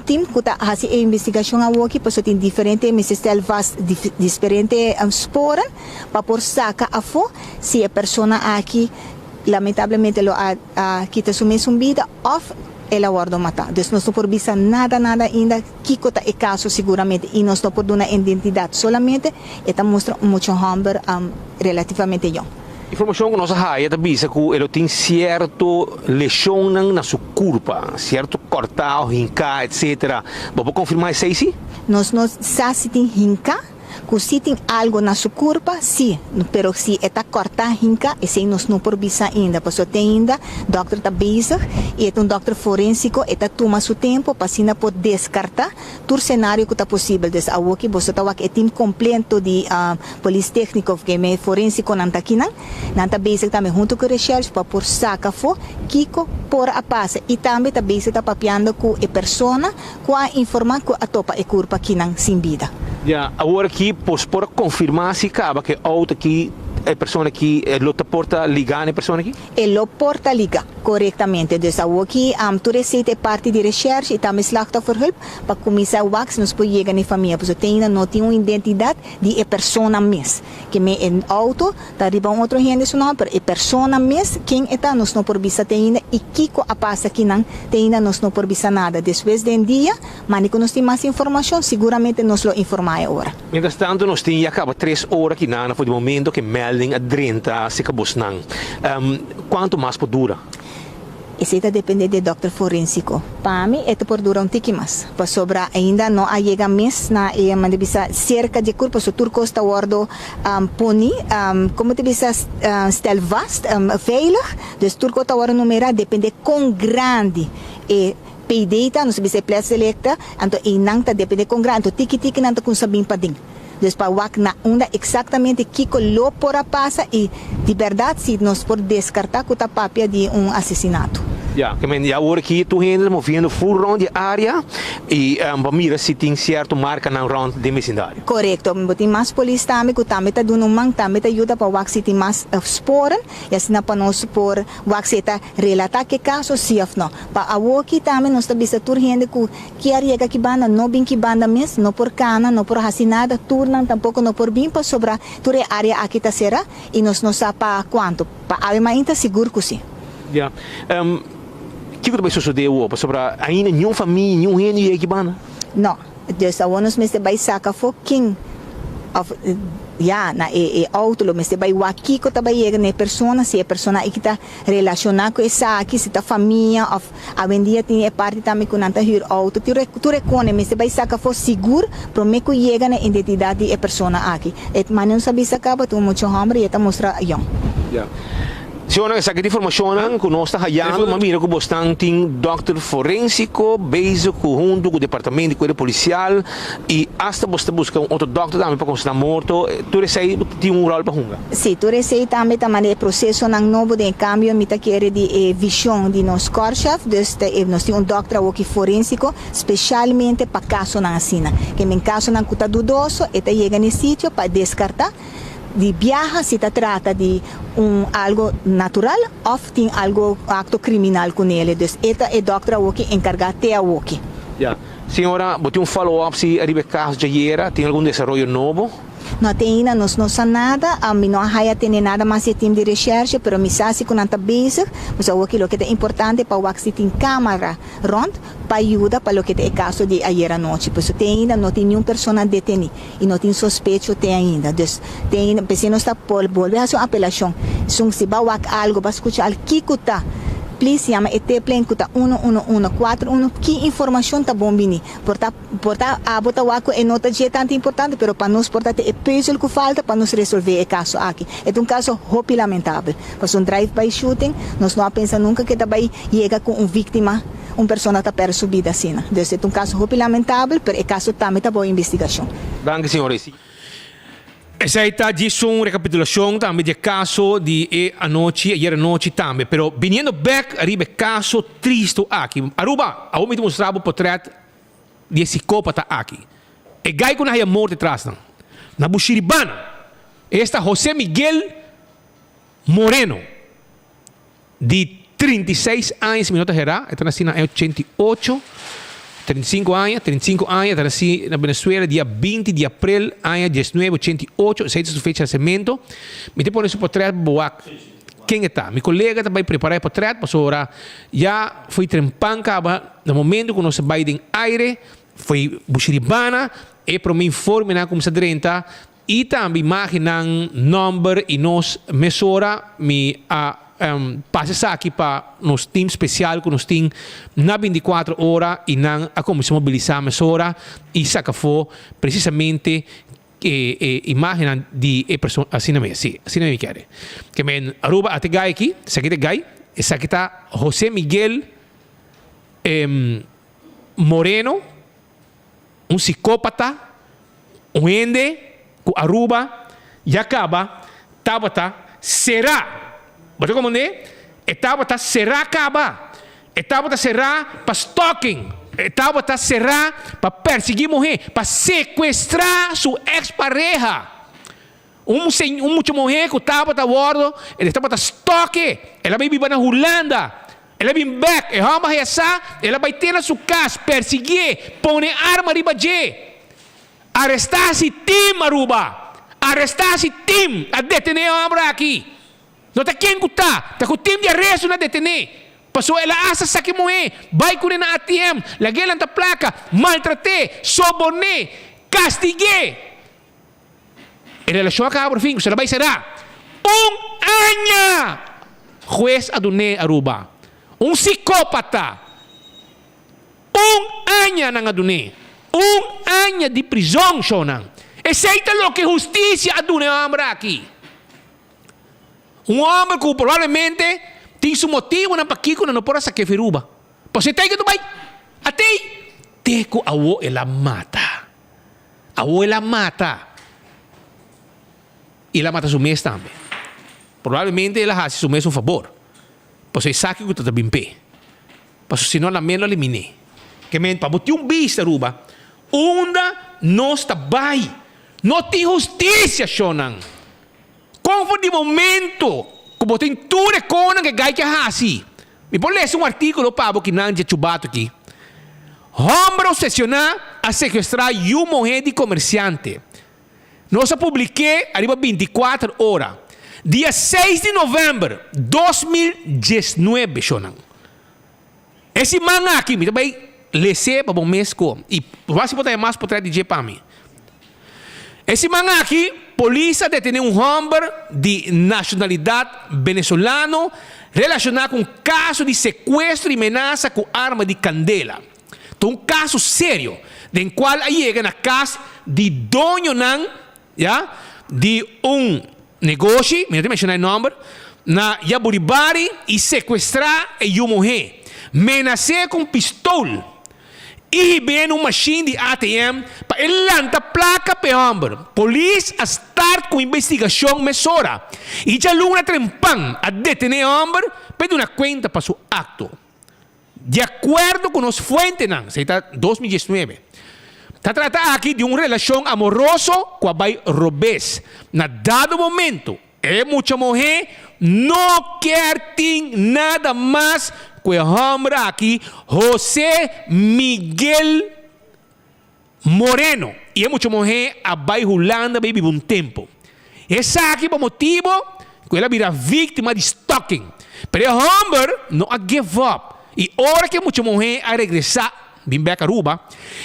team ku ta hasi e investigashon awoki, pasobra tin diferente mester stel vast diferente sporen pa por saka afó si e persona aki lamentablemente lo a kita su mesun bida òf el a wòrdu matá. Dus nos no por bisa nada nada ainda kiko ta e kaso siguramente i nos no por duna identidat, solamente e ta mustra un mucha hòmber relativamente yòn. Informashon ku nos a haya ta bisa ku e lo tin sierto leshonnan na su kurpa, sierto kòrtá o hinká etsetera. Bo por konfirmá esei si? Nos no sa si tin hinká, ku si tin algu na su kurpa, si, pero si e ta kòrtá hinká, esei nos no por bisa ainda, pasobra te ainda dòkter ta bezig i e ta un dòkter forensiko, e ta tuma su tempu pa asina por deskartá Tur senario ku ta posibel. Dus awoki boso ta wak e team kompleto di polis tekniko of keme forensikonan ta akinan. Nan ta bezig tambe hunto ku recherche pa por saka afo kiko por a pasa i tambe ta bezig ta papiando ku e persona ku a informa ku a topa e kurpa akinan sin bida. Ya, awor aki pos por a konfirma si kaba ku e outo aki e persona aki lo ta por ta liga na e persona aki? E lo por ta liga korektamente. Dus awoki tur esei ta e parti di recherche i tambe slachtofferhulp pa kuminsá wak si nos por yega na e famia. Pasobra te ainda no tin un identidat di e persona mes. Ke me e outo ta riba un otro hende su nòmber, pero e persona mes ken e ta nos no por bisa te ainda i kiko a pasa akinan te ainda nos no por bisa nada. Despues den dia, mane ku nos tin mas informashon siguramente nos lo informá e ora. Mientras tanto nos tin ya caba tres ora ki nana for di momento ke melding a drenta cerca bosnan. Cuanto mas por dura? Esey ta depende di e dokter forensico. Pa mi e ta por dura un tiki mas, pasobra ainda no a yega mes na e manda bisa cerca di e curpo, so tur cos ta wordo poni, como ta bisa stel vast, veilig, dus tur cos ta wordo numera, depende con grandi e PD ta, nos ta bisa e pletsdelicta, anto einan ta depende con gran, anto tiki tiki nan ta cunsa bin paden. Dus pa wak na unda exactamente kico lo por a pasa y di berdad si nos por descarta cu ta papia di un asesinato. Ya, ke men ya awor aki tur hende ta moviendo full rond di e area y pa mira si tin cierto marcanan rond den vecindario. Corecto, bo tin mas polis tambe cu tambe ta duna un man, tambe ta yuda pa wak si tin mas sporen y asina pa nos por wak si e ta Relatá ke kaso sí òf no. Pa awoki tambe nos ta bisa tur hende ku kier yega ki banda no bin ki banda mes, no por kana, no por hasi nada, turnan tampoko no por bin pasobra tur e área aki ta será i nos no sa pa kuantu. Pa awe mainta sigur ku sí. Ya. Kiko ta bai sosodé awor? Pasobra ainda niun famia, niun hende yega ki banda? No. Dus awor nos mester bai saka afó ken òf ya na e e outo lo mester bai wak kiko ta bai yega na e persona, si e persona aki ta relashoná ku esaki, si ta famia òf awendia tin e parti tambe ku nan ta hür outo, tur e tur e kone mester bai saka afó sigur promé ku yega na identidat di e persona aki. E manera nos a bisa kaba ta un mucha hòmber i e ta mustra yòn. Ya. Señornan, esaki ta informacionnan cu nos ta hayando, ma mira cu bosnan tin dokter forensico bezig cu hunto cu departamento di cuerpo policial y hasta bos ta busca un otro dokter tambe pa constata morto, tur esey tin un rol pa hunga. Si, tur esey tambe ta manda e procesonan nobo den e cambio, mi ta kere di e vision di nos korpschef, dus ta e nos tin un dokter awoki forensico specialmente pa casonan asina, ke men casonan cu ta dudoso e ta yega na e sitio pa descarta. Di biaha si ta trata di un algo natural of tin algo acto criminal cu nele. Dus e ta e dokter awoki encarga te awoki. Ya. Señora, bo tin un follow up si ariba e caso djayera? Tin algun desaroyo nobo? No, te ainda nos no sa nada. Mi no a haya tene nada mas di e team di recherche, pero mi sa si cu nan ta bezig. Pues awoki loke ta importante pa wak si tin camara rond pa yuda pa loke ta e caso di ayera nochi. Pues te ainda no tin niun persona deteni. y no tin sospecho te ainda. Dus te ainda, p'esei nos ta por bolbe haci un apelacion. Esun si ba wak algo, ba scucha al kico ta, please yama e teplijn cu ta uno uno uno cuatro uno. Ki informacion ta bon bini? Por ta, por ta abo ta wak cu e no ta dje tanto importante, pero pa nos por ta te e puzzel cu falta pa nos resolve e caso aki. E ta un caso hopi lamentabel. Pasobra un drive by shooting, nos no a pensa nunca cu e ta bay yega cu un victima. Un persona ta perde su bida asina. Dus e ta un caso hopi lamentabel, pero e caso tambe ta bao investigacion. Danki señor Resi. Esei ta djis un recapitulacion tambe di e caso di e anochi, ayer anochi tambe. Pero biniendo bek ariba e caso tristo aki. Aruba, awor mi ta mustra bo potret di e psicopata aki. E guy cu na haya morte tras nan. Na Bushiribana. Esta Jose Miguel Moreno. Di 36 aña, si mi no ta herá, e ta nasí na aña 88, 35 aña, 35 aña, e ta nasí na Venezuela dia 20 di aprel aña 1988, esei ta su fecha di nasemento. Mi ta pone su potrèt pa bo wak ken e ta. Mi kolega ta bai prepará e potrèt pasobra ya foi trempan kaba na momento ku nos a bai den aire, foi Bushiribana, e promé informenan a kuminsá drenta. I tambe imágennan, nòmber i nos mesora mi a pasa esaki pa nos team spesial ku nos tin na 24 ora i nan a kuminsá mobilisá mesora i saka afó presisamente e e imágennan di e persona asina mes si asina mi kere. Ke men Aruba a te gai aki esaki ta e gai esaki ta José Miguel Moreno. Un psicopata, un hende cu Aruba ya caba tabata cera. Bo ta comprende? E tabata cera caba. E tabata cera pa stalking. E tabata cera pa persigui muhe, pa secuestra su ex pareha. Un un mucha muhe cu tabata wordo, e tabata stalke. El a bay biba na Hulanda. El a bin bek, e hòmber haya sa, el a bai te na su kas, persiguié, pone arma riba dje. Arestá si tim, Aruba! Arestá si tim! A detené e hòmber aki. No ta ken ku ta, ta ku tim di aresto nan a detené. Pasobra el a asta saka e muhé, bai kuné na ATM, lag'é lanta plaka, maltrat'é, soborn'é, kastigu'é. E relashon a kaba por fin, ku sela bai será. Un aña! Hues a dun'é Aruba. Un sikópata! Un aña nan a dun'é. Un aña di prizon, shownan. Esei ta loke hustisia a duna e hòmber aki. Un hòmber ku probablemente tin su motibunan pakiko nan no por a sak'é fi Aruba. Pasobra e ta ei ku ta bai. Atei! Te ku awo el a mata. Awor el a mata. I el a mata su mes tambe. Probablemente el a hasi su mes un fabor. Pasobra e sa kiko ta ta bin p'e. Pasobra si no nan mes lo a elimin'é. Ke men pa bo tin un bista Aruba, unda nos ta bai? No tin hustisia, shonnan. Kon for di momento ku bo tin tur e konan ku e gai ke a hasi? Mi por lesa un artíkulo pa bo kinan dje chubato aki. Hòmber opsesioná a sekuestrá yu muhé di komersiante. Nos a publik'é ariba 24 ora, dia seis di novèmber 2019, shonnan. E siman aki mi ta bai les'é pa bo mes ko i wak si bo ta haña mas potrèt di dje pa mi. E siman aki polis a detené un hòmber di nashonalidat venezolano relashoná ku un kaso di sekuestro i menasa ku arma di kandela. Ta un kaso serio den kual a yega na kas di doñonan ya di un negoshi, mi no ta menshoná e nòmber. na Yaburibari i sekuestrá e yu muhé, menas'é ku un pistol i hib'é na un mashin di ATM pa e lanta plaka pa e hòmber. Polis a start ku investigashon mesora i djaluna trempan a detené e hòmber pa e duna kuenta pa su akto. Di akuerdo ku nos fuentenan, esei ta 2019, ta trata aki di un relashon amoroso ku a bai robes. Na dado momento, e mucha muhé no kier tin nada mas ku e hòmber aki, José Miguel Moreno, i e mucha muhé a bai Hulanda bai biba un tempu. Esaki pa motibu ku el a bira víktima di stalking. Pero e hòmber no a give up i ora ku e mucha muhé a regresá bin bèk Aruba,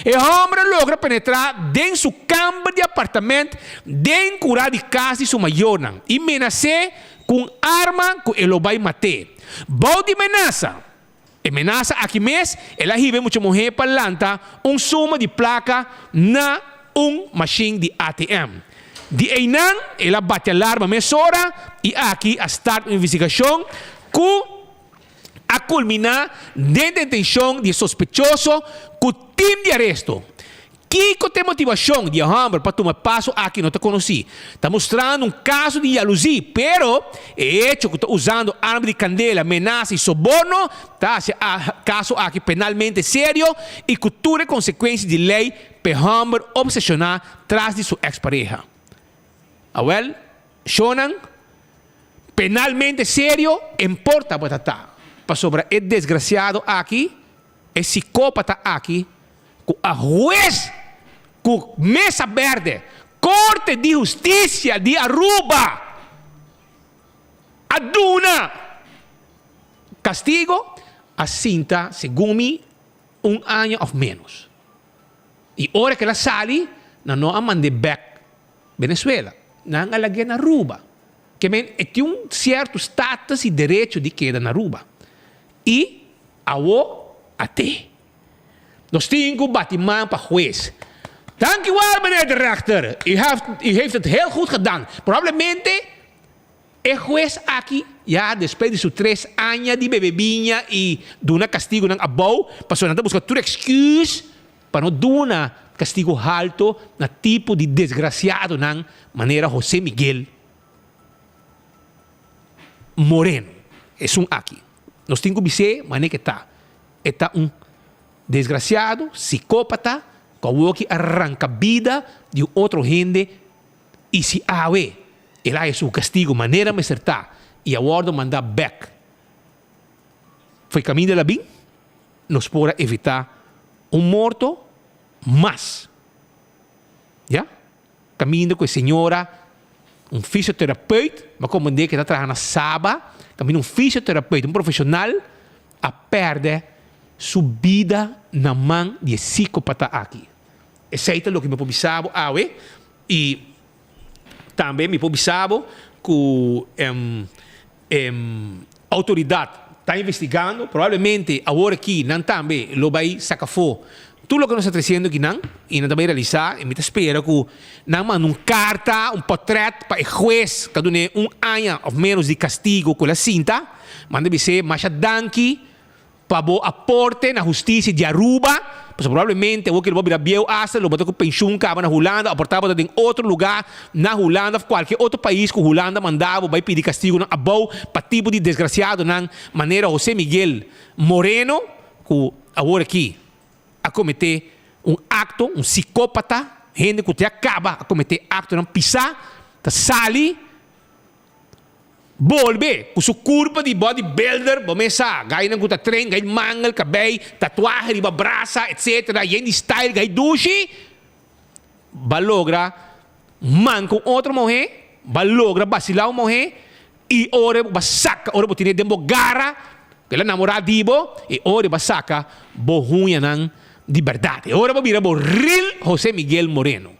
e hòmber a logra penetrá den su kamber di apartamènt den kurá di kas di su mayornan i menas'é ku un arma ku e lo bai mat'é. Bou di menasa, E menasa aki mes el a hiba e mucha muhé pa lanta un suma di plaka na un mashin di ATM. Di einan el a bati alarma mesora i aki a start un investigashon ku a kulminá den detenshon di e sospechoso ku tim di aresto. Kiko ta e motivashon di e hòmber pa tuma e paso aki no ta konosí. Ta mustrando un kaso di yaluzí, pero e echo ku ta usando arma di kandela, menasa i soborno ta hasi e kaso aki penalmente serio i ku tur e konsekuensia di lei pa e hòmber opseshoná tras di su eks pareha. Awèl, shownan penalmente serio en por tabata ta, pasobra e desgrasiado aki, e sikópata aki, ku a hues ku mesa berde, Korte di Hustisia di Aruba a duna kastigo, a sinta segun mi un aña òf ménos. I ora ku el a sali, nan no a mand'é bèk Venezuela, nan a lag'é na Aruba. Ke men e tin un sierto status i derecho di keda na Aruba. I awo a te. Nos tin cu bati man pa huez. Danki wel meneer de rechter, u heeft u heeft het heel goed gedaan. Probablemente e huez aki ya despues di su tres aña di bebe biña y duna castigonan abou, pasobra nan ta busca tur excuse pa no duna castigo halto na tipo di desgraciadonan manera Jose Miguel Moreno. Esun aki. Nos tin cu bis'é manera ke ta. E ta un desgraciado, psicopata, cu awoki a ranca bida di un otro hende y si awe el a haya su castigo manera mester ta y a wordo manda bek fo'i caminda el a bin, nos por a evita un morto mas. Ya? Caminda cu e señora, un fysioterapeut, mi a comprende cu e ta traha na Saba, caminda un fysioterapeut, un profesional, a perde su bida na man di e psicopata aki. Esey ta loke mi por bisa bo awe y tambe mi por bisa bo cu e autoridad ta investigando, probablemente awor aki nan tambe lo bay saca afo tur loke nos ta treciendo aki nan y nan ta bay realisa y mi ta spera cu nan manda un carta, un potret pa e huez ta dun'e un aña of menos di castigo cu el a sinta, manda bis'e masha danki Pa bo aporte na husticia di Aruba, pasobra probablemente awor ke lo bo bira bieu hasta lo bo ta ku penshun kaba na Hulanda o por ta bo ta den otro luga na Hulanda of kualke otro pais ku Hulanda manda bo bai pidi kastigonan abou pa tipo di desgrasiadonan manera Jose Miguel Moreno ku awor aki a komete un akto, un sikopata, hende ku te a kaba a komete aktonan pisa ta sali. Bolbe ku su kurpa di body builder, bo mes sa, gainan ku ta train, gai mangel, kabei, tatuahe riba brasa, etc. Yen di style, gai dushi, ba logra man ku un otro muhé, ba logra basilá un muhé, i ora bo saka, ora bo tene den bo gara, ku el a namorá di bo, i ora bo saka bo huñanan di bèrdat. E ora bo bira bo real José Miguel Moreno.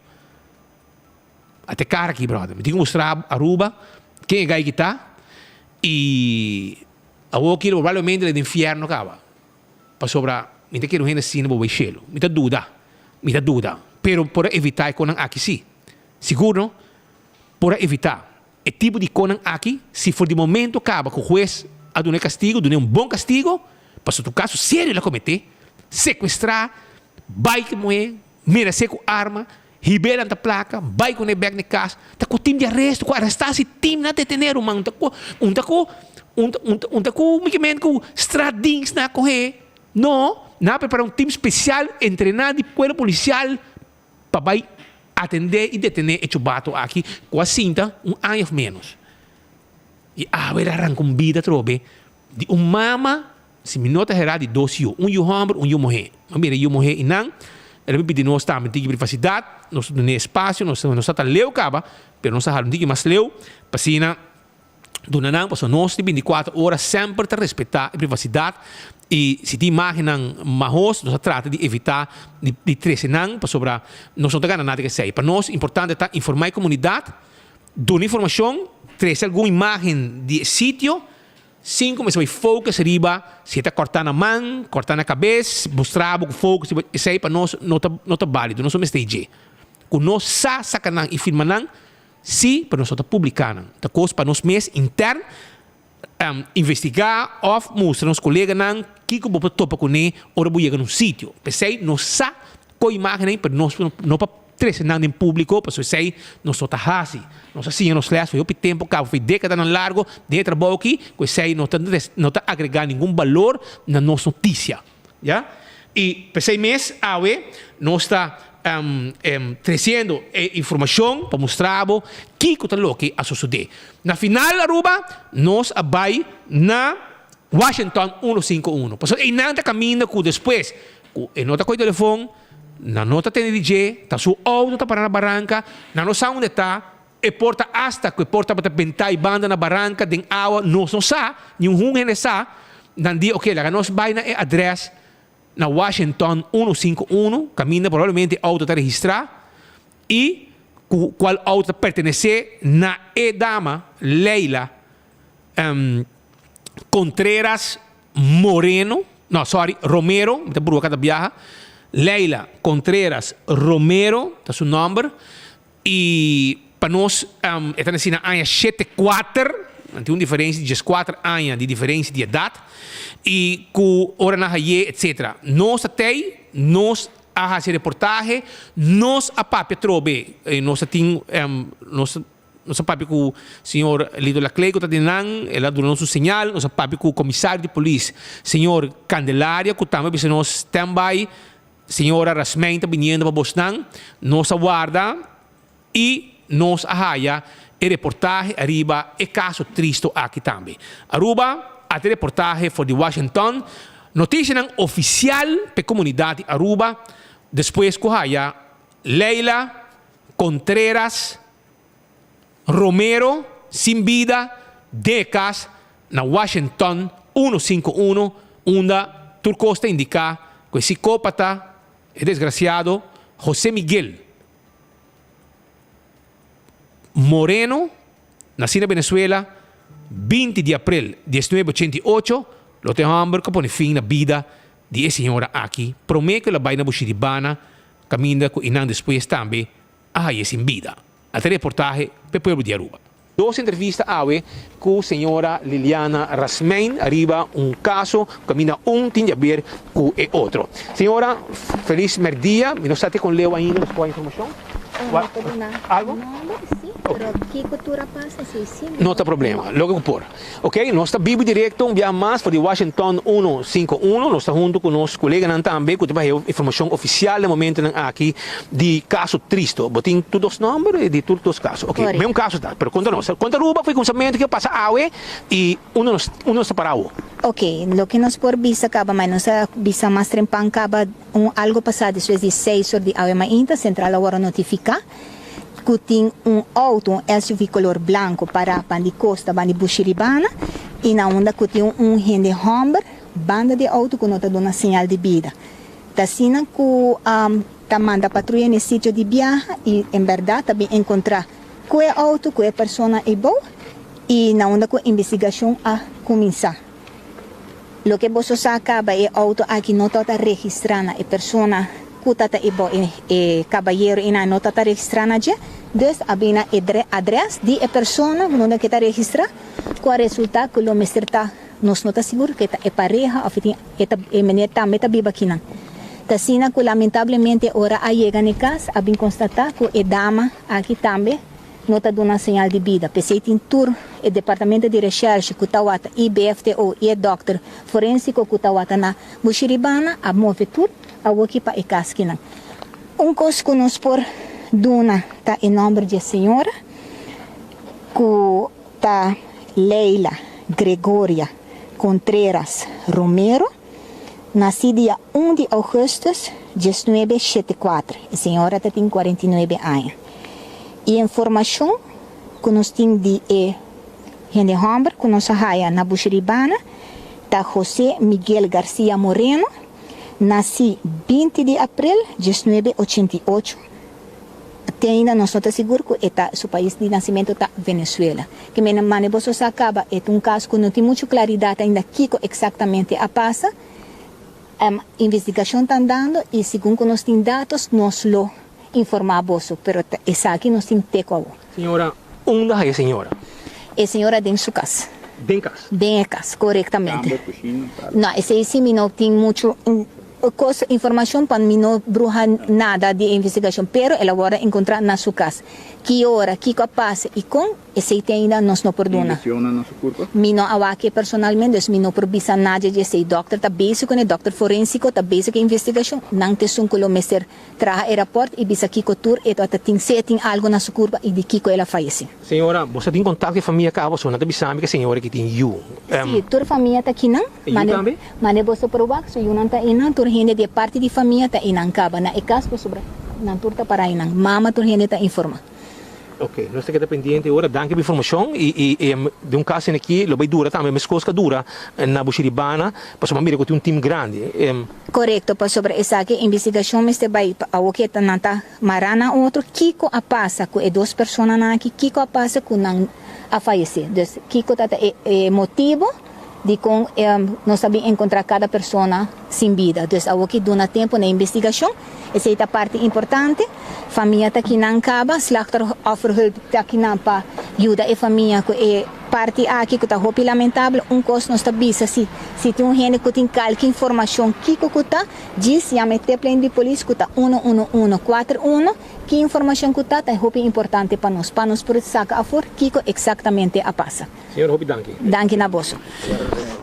A te cara aki brother. Mi tin cu mustra Aruba ken e guy ki ta y awor ki probablemente lo den infierno caba. Pasobra mi ta kere un hende asina bo bay cielo. Mi ta duda. Mi ta duda. Pero por a evita e conan aki si. Sigur no. Por a evita. E tipo di konan aki, si for di momento kaba ku hues a duna e kastigo, dun'é un bon kastigo, pasobra ta un kaso serio el a kometé, sekuestrá, bai ku e muhé, menas'é ku arma, hib'é lanta plaka, bai kuné bèk na e kas, ta ku tim di aresto, ku arestá si tim nan detené ruman, un ta ku, un ta ku, un ta, un ta, un ta ku únikamente ku straatdienst nan a kohé, no, nan a prepará un tim spesial entrená di kuerpo polisial pa bai atendé i detené e chubato aki ku a sinta un aña òf ménos. I awe el a ranka un bida atrobe di un mama, si mi no ta herá, di dos yu, un yu hòmber, un yu muhé. Mi a mira e yu muhé i nan, el a bin pidi nos tambe un tiki privasidat, nos ta dun'é espasio, nos nos ta ta leu kaba, pero nos a hala un tiki mas leu pa asina duna nan, pasobra nos di bintikuater ora semper ta respetá e privasidat i si tin imágennan mahos nos a trata di evitá di trese nan pasobra nos no ta gana nada ku esei. Pa nos importante ta informá e komunidat, duna informashon, trese algun imágen di e sitio sin ku mester bai focus riba si e ta kòrtá na man, kòrtá na kabes, mustra bo ku focus riba esei pa nos no ta no ta bálido, nos no mester dje. Ku nos sa saka nan i firma nan. Sí, pero nos no ta publiká nan. Ta kos pa nos mes intern investigá òf mustra nos koleganan kiko bo por topa kuné ora bo yega na un sitio. P'esei nos sa kon imágennan ei, pero nos no pa trese nan den públiko pasobra esei nos no ta hasi. Nos a siña nos lès for hopi tempu kaba, for dékadanan largu den e trabou aki, ku esei no ta no ta agregá ningun balor na nos notisia. Ya. I p'esei mes awe nos ta tresiendo e informashon pa mustra bo kiko ta loke a sosodé. Na final Aruba nos a bai na Washington uno sinku uno. Pasobra einan ta kaminda ku despues ku e no ta kohe telefon, nan no ta tende di dje, ta su outo ta para na baranka, nan no sa unda e ta, e por ta asta ku e por tabata bentá i banda na baranka den awa, nos no sa, ningun hende sa. Nan di, Oke, laga nos bai na e adrès na Washington uno sinku uno, kaminda probablemente e outo ta registrá i ku kual outo ta pertenesé na e dama Leila Contreras Moreno, no, sorry, Romero, mi ta brua kada biaha, Leila Contreras Romero ta su nòmber. I pa nos e ta nací na aña shete kuater, nan tin un diferencia di dieskuater aña di diferencia di edat, i ku ora nan hay'é etcetera. Nos ta tei, nos a hasi reportahe, nos a papia atrobe, nos a tin nos nos a papia ku señor Lito Laclay ku ta den nan, el a duna nos un señal, nos a papia ku komisario di polis señor Candelaria ku tambe a bisa nos stand by, Señora Rasmijn ta biniendo pa bosnan, nos a warda y nos a haya e reportahe ariba e caso tristo aki tambe. Aruba a te reportahe for di Washington, noticianan oficial p'e comunidad di Aruba despues cu haya Leila Contreras Romero sin bida den e cas na Washington uno sinku uno unda tur cos ta indica cu e psicopata, e desgraciado Jose Miguel Moreno, naci na Venezuela 20 di april diesnuebe ochenta i ocho, lo ta e homber cu a pone fin na bida di e señora aki prome cu el a bay na Bushiribana caminda cu einan despues tambe a haye sin bida. A ta reportahe p'e pueblo di Aruba. Dos entrevista awe cu señora Liliana Rasmijn ariba un caso caminda un tin di haber cu e otro. Señora, feliz merdia. Mi no sa te con leu ainda nos por haña informacion. Algo? No ta problema, loke cu por. Ok, nos ta bibu directo un biaha mas for di Washington uno sinku uno. Nos ta hunto cu nos coleganan tambe cu ta baha informacion oficial den momentonan aki di caso tristo. Bo tin tur dos nomber di tur dos caso? Ok, Correcto. un caso ta, pero conta nos. Conta Aruba for e cuminsamentu ke a pasa awe y unda nos unda nos ta para awo. Ok, loke nos por bisa caba, ma nos a bisa mas trempan caba un algo pasa despues di seis or di awe mainta, central a worde notifica. ku tin un outo, un SUV kolor blanku pará ban di kosta, ban di Bushiribana, i na unda ku tin un hende hòmber banda di e outo ku no ta duna señal di bida. Ta asina ku ta manda patruya na e sitio di biaha i en bèrdat ta bin enkontrá ku e outo, ku e persona eibou i na unda ku investigashon a kuminsá. Loke boso sa kaba e outo aki no tabata registrá na e persona. ku ta ta e bo e kabayero einan no ta ta registrá na dje, dus a bini na e adrès di e persona unda ke ta registrá ku a resultá ku lo mester ta nos no ta sigur ku e ta e pareha òf e tin e ta e meneer tambe ta biba akinan. Ta asina ku lamentablemente ora a yega na e kas a bin konstatá ku e dama aki tambe no ta duna señal di bida. P'esei tin tur e departamento di reshèrshe ku tawata i BFTO i e dòkter forensiko ku tawata na Bushiribana a move tur awoki pa e kaskinan. Un kos ku nos por duna ta e nòmber dje señora ku ta Leila Gregoria Contreras Romero, nasí dia un di ougùstùs diesnuebe shete kuater. E señora ta tin 49 aña. E informashon ku nos tin di e hende hòmber ku nos a haya na Bushiribana ta José Miguel Garcia Moreno, nasí 20 di aprel 1988. Te ainda nos no ta sigur ku e ta su pais di nasimentu ta Venezuela. Ke mene mane boso sa kaba e ta un kas ku no tin muchu klaridat ainda kiko eksaktamente a pasa. Investigashon ta andando i segun ku nos tin datos nos lo informá boso, pero ta esaki nos tin te ku awor. Señora, unda hay e señora? E señora den su kas. Den kas? Den e kas, korektamente. Kamber, kushina, sala. No, esei si mi no tin muchu kos, informashon pa mi no bruha nada di e investigashon, pero el a wòrdu enkontrá na su kas. Ki ora, kiko a pasa i kon, Esei te ainda nos no por duna. Tin lesionnan na su kurpa? Mi no a wak e personalmente, dus mi no por bisa nadie di esei. Dòkter ta bezig ku ne, dòkter forensiko ta bezig ku e investigashon. Nan ta esun ku lo mester traha e rapòrt i bisa kiko tur e ta tin, si e tin algu na su kurpa i di kiko el a fayesé. Señora, bo sa tin kontakto ku e famia kaba? Pasobra nan ta bisa mi ku e señora aki tin yu. Sí, tur famia ta kinan. E yu tambe? Mane boso por wak, su yunan ta einan, tur hende di e parti di famia ta einan kaba. Na e kas pasobra nan tur ta para einan. Mama tur hende ta informá. Ok, nos ta keda pendiente ora. Danki pa informashon i i den un kas aki lo bai dura tambe meskos ku a dura na Bushiribana pasobra mira ku tin un tim grandi. Korekto, pasobra esaki investigashon mester bai pa awor ke nan ta mará na otro kiko a pasa ku e dos personanan aki, kiko a pasa ku nan a fayesé. Dus kiko ta ta e motibu dikon nos ta bin enkontrá kada persona sin bida. Dus awor ke duna tempu na investigashon. Esei ta parti importante. Famia ta kinan kaba, Slachtofferhulp ta kinan pa yuda e famia ku e parti aki ku ta hopi lamentabel. Un kos nos ta bisa si, si tin un hende ku tin kalke informashon kiko ku ta, djis yama e teplijn di polis ku ta uno uno uno kuater uno. Ki informashon ku ta, ta hopi importante pa nos, pa nos por saka afor kiko eksaktamente a pasa. Señor hopi danki. Danki na boso.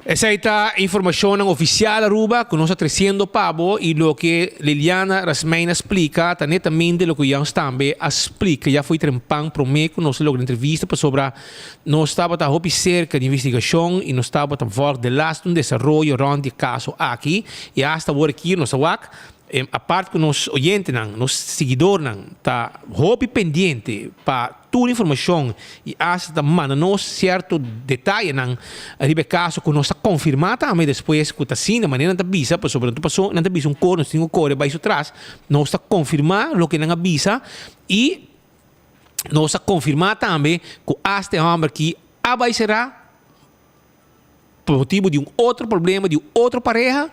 Esei ta informashonnan ofisial Aruba ku nos ta tresiendo pa bo i loke Liliana Rasmijn a splika ta netamente loke Jans tambe a splika ya fo'i trempan promé ku nos a logra entrevista pasobra nos tabata hopi serka di investigashon i nos tabata vòlg de laatste un desaroyo rònt di e kaso aki i asta awor aki nos a wak Apart ku nos oyentenan, nos siguidornan ta hopi pendiente pa tur informashon i asta ta manda nos sierto detayenan riba e kaso ku nos ta konfirmá tambe despues ku ta asina manera nan ta bisa pasobra nan ta paso nan ta bisa un kos nos tin ku kore bai su tras nos ta konfirmá loke nan a bisa i nos a konfirmá tambe ku asta e hòmber aki a bai será. Pa motibu di un otro problema di un otro pareha,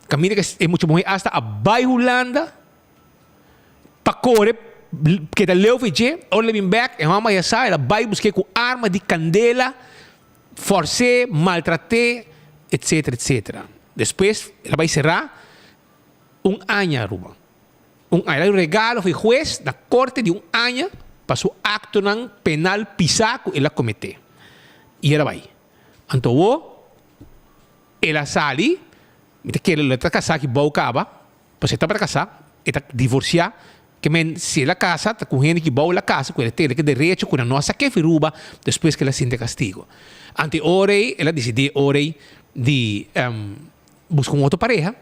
kaminda ku e mucha muhé asta a bai Hulanda pa kore keda leu for dje, ora el a bin bèk e hòmber a yasá, el a bai busk'é ku arma di kandela, fòrs'é, maltrat'é, etsetera, etsetera. Despues el a bai será un aña Aruba. Un aña. El a regalo for e hues na korte di un aña pa su aktonan penal pisá ku el a kometé. I el a bai. Anto awor el a sali, mi ta kere lo e ta kasá ki bou kaba, pasobra e tabata kasá, e ta divorsiá, ke men si el a kasa ta ku hende ki bou el a kasa ku el a tene ke derecho ku nan no a sak'é fi Ruba despues ku el a sinti e kastigo. Anto e ora ei el a disidí e ora ei di buska un otro pareha.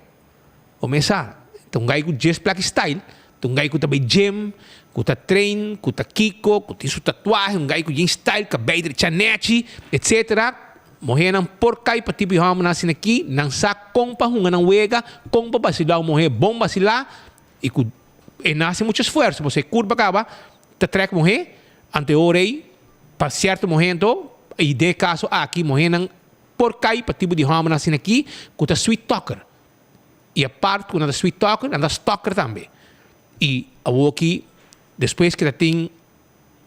Bo mes sa, ta un gai ku djes plaki style, ta un gai ku ta bai gym, ku ta train, ku ta kiko, ku tin su tatuahe, un gai ku yen style, kabei drecha nechi, etcetera. Muhernan por kai pa tipo di hòmbernan asina aki, nan sa kon pa hunga nan wega, kon pa basilá un muher bon basilá, i ku e no hasi muchu esfuerso, pasobra e kurpa kaba ta trèk muher, anto e ora ei pa sierto momento, i den e kaso aki muhernan por kai pa tipo di hòmbernan asina aki ku ta sweet talker. I apart ku nan ta sweet talker, nan ta stalker tambe. I awoki despues ku ta tin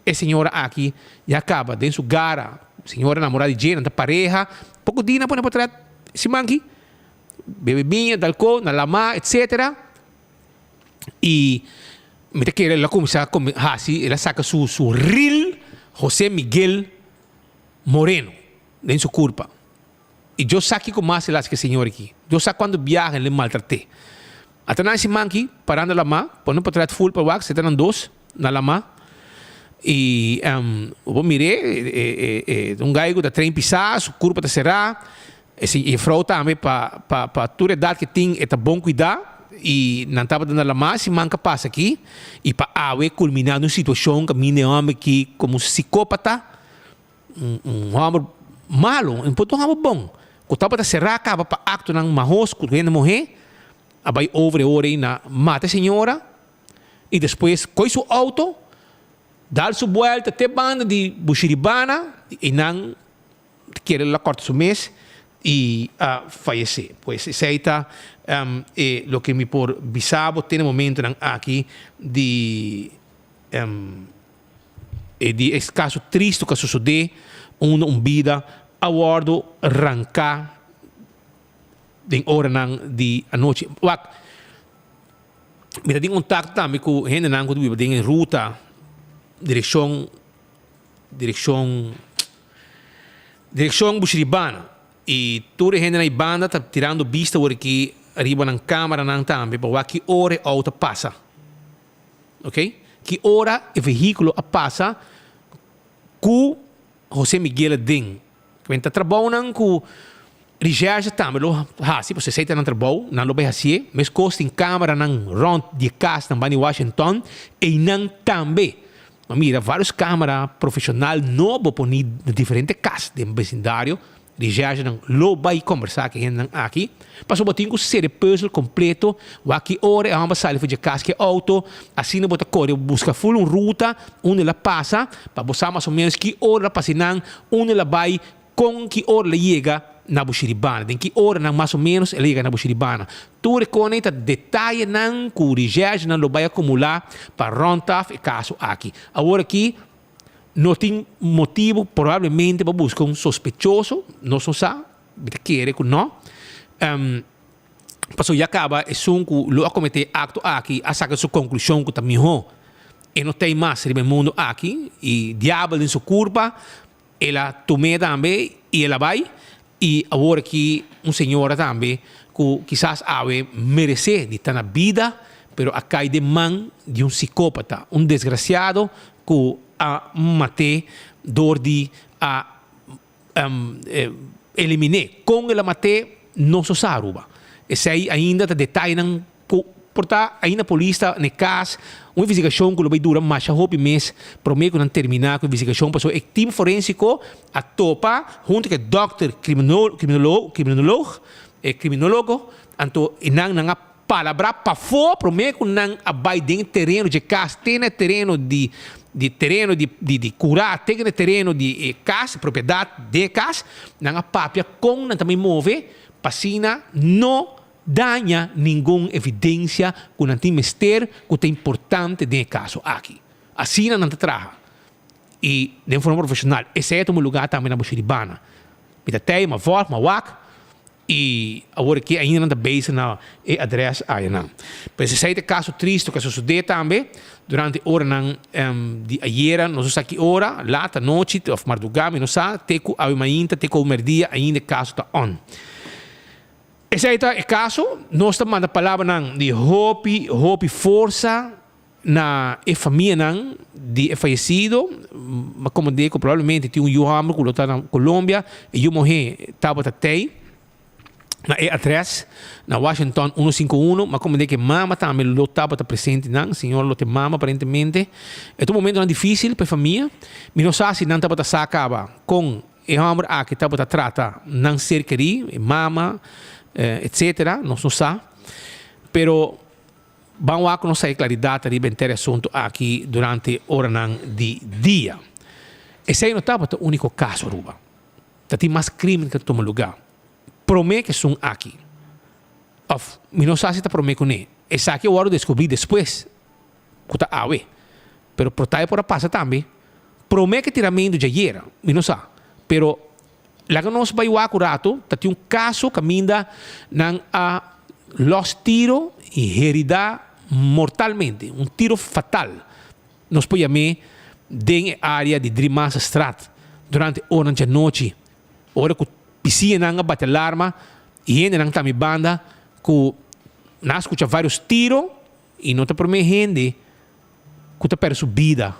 e señora aki ya kaba den su gara, señora namorá di dje, nan ta pareha, poko dia nan pone potret siman aki, bebe biña, dal ko, na lamá, etcetera. I mi ta kere el a kuminsá hasi, el a saka su su real José Miguel Moreno den su kurpa. I Dios sa kiko mas el hasi ku e señor aki. Dios sa kuantu biaha el maltrat'é. Ata nan siman aki, parando lamá, pone un potret ful pa wak, seta nan dos na lamá. I bo por mir'é, e ta un gai ku ta train pisá, su kurpa ta será. E frou tambe pa pa tur edat ke tin e ta bon kuidá. I nan tabata na lamá siman ka pasa aki. I pa awe kulminá den un situashon kaminda e hòmber aki komo un sikópata. Un hòmber malu, un por ta un hòmber bon, ku tabata será kaba pa aktonan mahos ku hende muhé, a bai over e ora ei na mata e señora i despues koi su outo, dal su buèlta te banda di Bushiribana i nan kere la kòrta su mes i a fayesé. Pues esei ta e loke mi por bisa bo te na momentonan aki di. E di es kaso tristu ku a sosodé unda un bida a wòrdu ranká den oranan di anochi. Wak, mi ta tin kontakto tambe ku hendenan ku ta biba den e ruta direkshon direkshon direkshon Bushiribana i tur e hendenan ei banda ta tirando bista awor aki riba nan kameranan tambe pa wak ki ora e outo a pasa. Ok, ki ora e vehíkulo a pasa ku José Miguel aden? Men ta trabounan ku Recherche tambe lo hasi, pasobra esei ta nan trabou, nan lo bai hasié. Meskos tin kameranan rònt di e kas nan banda di Washington, einan tambe. Bo mira vários kamera profeshonal nobo poní na diferente kas den besindario. Recherchenan lo bai kombersá ku e hendenan aki, pasobra bo tin ku sera e pùzel kompleto, wak ki ora e hòmber sali for dje kas ku e outo, asina bo ta kore buska ful un ruta unda el a pasa, pa bo sa mas o ménos ki ora el a pasa einan, unda el a bai, kon ki ora el a yega na Bushiribana, den ki oranan mas o ménos el a yega na Bushiribana. Tur e kone ta detayenan ku recherchenan lo bai akumulá pa rònt af e kaso aki. Awor aki. No tin motibu probablemente pa buska un sospechoso, nos no sa, mi ta kere ku no. Pasobra ya kaba esun ku lo a kometé e akto aki a saka su konklushon ku ta mihó e no ta ei mas riba e mundu aki i diabel den su kurpa el a tum'é tambe i el a bai i awor aki un señora tambe ku kisas awe meresé di ta na bida pero a kai den man di un sikópata, un desgrasiado ku a mat'é dor di a elimin'é. Kon el a mat'é nos no sa Aruba. Esei ainda ta detayenan ku por ta ainda polis ta na e kas, un investigashon ku lo bai dura masha hopi mes promé ku nan terminá ku e investigashon pasobra e tim forensiko a topa huntu ku e dòkter kriminolog, e kriminologo, anto e nan nan a Palabrá pafó promé ku nan a bai den e tereno dje kas te na e tereno di di tereno di di di kurá te na e tereno di e kas, e propiedat den e kas, nan a papia kon nan ta bai move pa asina no daña ningun evidensia ku nan tin mester ku ta importante den e kaso aki. Asina nan ta traha i den forma profeshonal. Esei a tuma lugá tambe na Bushiribana. Mi ta tei, mi a vòlg, mi a wak. I awor aki ainda nan ta bezig na e adres ayanan. Pues esei ta e kaso tristu ku a sosodé tambe durante oranan di ayera, nos no sa ki ora, lat anochi òf mardugá, mi no sa, te ku awe mainta, te ku awe mèrdia ainda e kaso ta on. Esei ta e kaso, nos ta manda palabranan di hopi, hopi forsa Na e famianan di e fayesido, a komand'é ku probablemente tin un yu hòmber ku lo ta na Colombia, e yu muhé tabata tei na e adrès na Washington uno sinku uno, m'a komand'é ku e mama tambe lo tabata presente nan, señora lo ta e mama aparentemente. E ta un momentonan difísil pa e famia, mi no sa si nan tabata sa kaba kon e hòmber aki tabata trata nan ser kerí, e mama, etcetera, nos no sa, pero. Ban wak ku nos ta e klaridat riba henter e asuntu aki durante oranan di dia. Esei no tabata úniko kaso Aruba. Ta tin mas krímen ku ta tuma lugá promé ku esun aki. Òf mi no sa si ta promé kuné. Esaki a wòrdu deskubrí despues ku ta awe. Pero por ta e por a pasa tambe promé ku e tiramentu djayera. Mi no sa. Pero laga nos bai wak un ratu, ta tin un kaso kaminda nan a lòs tiro i heridá mortalmente, un tiro fatal. Nos por yam'é den e área di Driemasterstraat durante oranan djanochi. Ora ku bisiñanan a bati alarma i hendenan ta mi banda ku nan a skucha vários tiro i no ta promé hende ku ta pèrdè su bida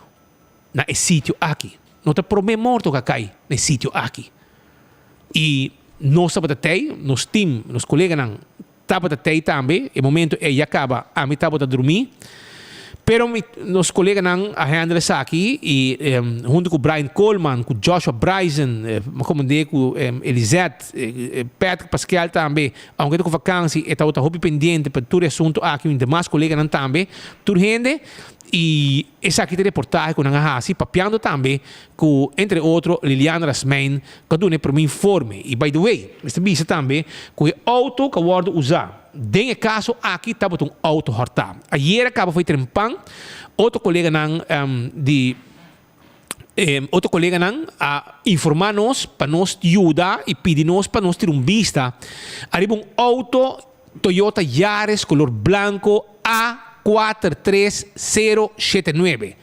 na e sitio aki. No ta promé morto ku a kai na e sitio aki. I nos tabata tei, nos tim, nos koleganan Tabata tei tambe, e momento ei ya caba ami tabata drumí. Pero mi, nos coleganan a handle esaki y hunto cu Brian Coleman, cu Joshua Bryson, mi a comende cu Elizette, Patrick Pasquel tambe, aunke ta cu vakantie e tabata hopi pendiente pa tur e asunto aki, mi demas coleganan tambe, tur hende. Y esaki ta e reportahe cu nan a haci, papiando tambe cu entre otro Liliana Rasmijn cu a duna e prome informe. Y by the way, mester bisa tambe cu e auto cu a wordo usa den e caso aki tabata un auto horta. Ayer a caba fo'i trempan, otro coleganan di otro coleganan a informa nos pa nos yuda y pidi nos pa nos tira un bista ariba un auto Toyota Yaris color blanco A 43079.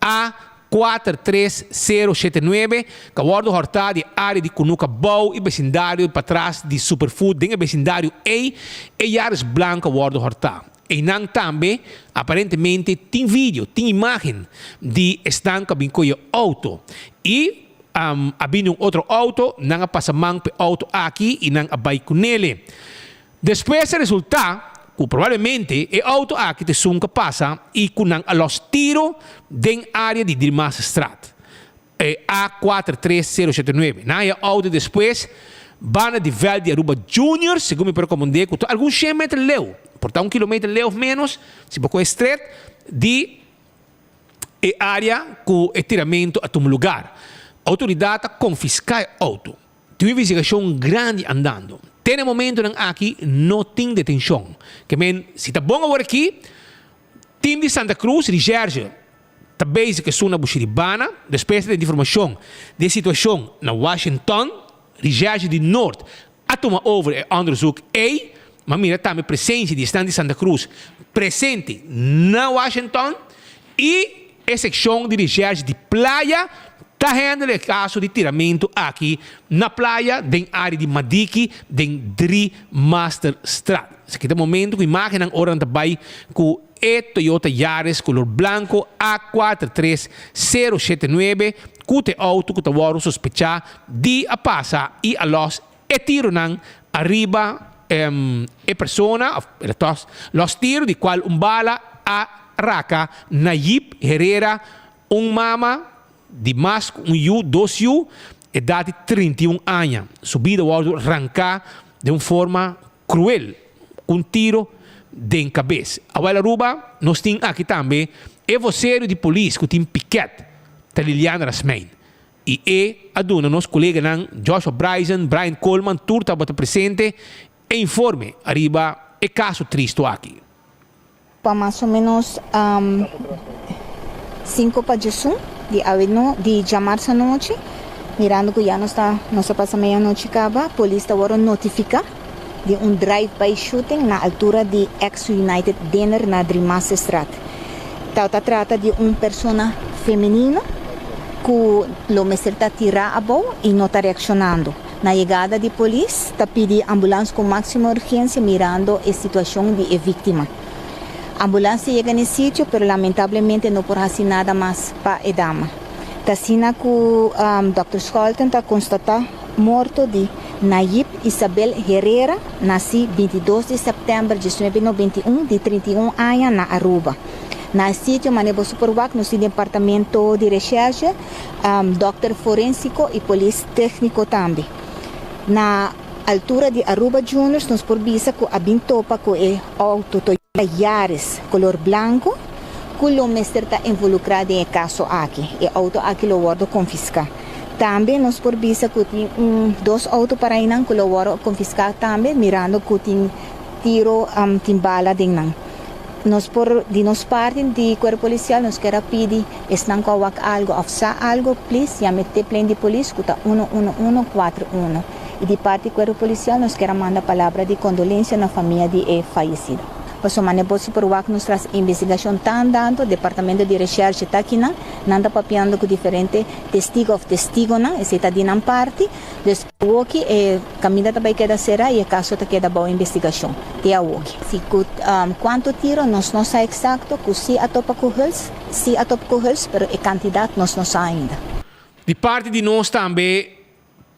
A 43079 ka wòrdu hòrtá di e área di Kunuka Bou i besindario patras di Superfood den e besindario ei e Yaris blanku a wòrdu hòrtá. Einan tambe aparentemente tin video, tin imágen di esnan ku a bin kohe e outo i a bini un otro outo, nan a pasa man pa e outo aki i nan a bai kunele. Despues a resultá ku probablemente e outo aki ta esun ku a pasa i ku nan a lòs tiro den área di Driemasterstraat, e A 43079. Nan haña outo despues banda di vèlt di Aruba Juniors, segun mi por rekomend'é ku ta algun shen meter leu, por ta un kilometer leu òf ménos, si bo kohe stret di e área ku e tiramentu a tuma lugar. Outoridat a konfiská e outo. Tin un investigashon grandi andando. Te na e momentonan aki no tin detenshon. Ke men, si ta bon awor aki, tim di Santa Cruz, Recherche, ta bezig ku esun na Bushiribana. Despues ta tene informashon di e situashon na Washington. Recherche di Noord a tuma over e onderzoek ei. Ma mira tambe presensia di esnan di Santa Cruz presente na Washington i e sekshon di recherche di Playa ta handle e kaso di tiramentu aki na Playa den área di Madiki den Driemasterstraat. Esaki ta momento ku imágennan ora nan ta bai ku e Toyota Yaris kolor blanko A 43079 ku ta e outo ku ta wòrdu sospechá di a pasa i a lòs E tironan ariba e persona of los tiro di cual un bala a raca Nayib Herrera, un mama di mas cu un yu, dos yu, edad di 31 aña. Su bida wordo ranca den un forma cruel cu un tiro den cabes. Awel Aruba nos tin aki tambe e vocero di polis cu tin piket, ta Liliana Rasmijn. I e a duna nos koleganan Joshua Bryson, Brian Coleman tur tabata presente e informe ariba e kaso tristu aki. Pa mas o menos sinku pa djesun di awe no di djamarsa anochi, mirando ku ya nos ta nos a pasa meianochi kaba, polis ta wòrdu notifiká di un drive-by shooting na altura di ex United Dinner na Driemasterstraat. Tabata trata di un persona femenino ku lo mester ta tirá abou i no ta reakshonando. Na yegada di polis ta pidi ambulans ku máksimo urgensia mirando e situashon di e víktima. Ambulans ta yega na e sitio pero lamentablemente no por hasi nada mas pa e dama. Ta asina ku dòkter Scholten ta konstatá morto di Nayib Isabel Herrera, nací 22 di sèptèmber 1991, di 31 aña, na Aruba. Na e sitio manera boso por wak nos tin departamento di reshèrshe, dòkter forénsiko i polis tékniko tambe. Na altura di Aruba Juniors nos por bisa ku a bin topa ku e outo Toyota Yaris kolor blanku ku lo mester ta involukrá den e kaso aki. E outo aki lo wòrdu konfiská. Tambe nos por bisa ku tin un dos outo para einan ku lo wòrdu konfiská tambe mirando ku tin. tiro tin bala den nan. Nos por di nos parti di Cuerpo Policial nos kier a pidi esnan cu a wak algo of sa algo please yama e tiplijn di polis cu ta uno uno uno cuatro uno y di parti Cuerpo Policial nos kier a manda palabra di condolencia na famia di e fayecido. Pasobra mane boso por wak nos tras investigacion ta andando, Departamento di Recherche ta akinan, nan ta papiando cu diferente testigo of testigonan, esey ta di nan parti. Dus awoki e caminda ta bay keda cera y e caso ta keda bao investigacion te awoki. Si cu cuanto tiro nos no sa exacto, cu si a topa cu huls, si a topa cu huls, pero e cantidad nos no sa ainda. Di parti di nos tambe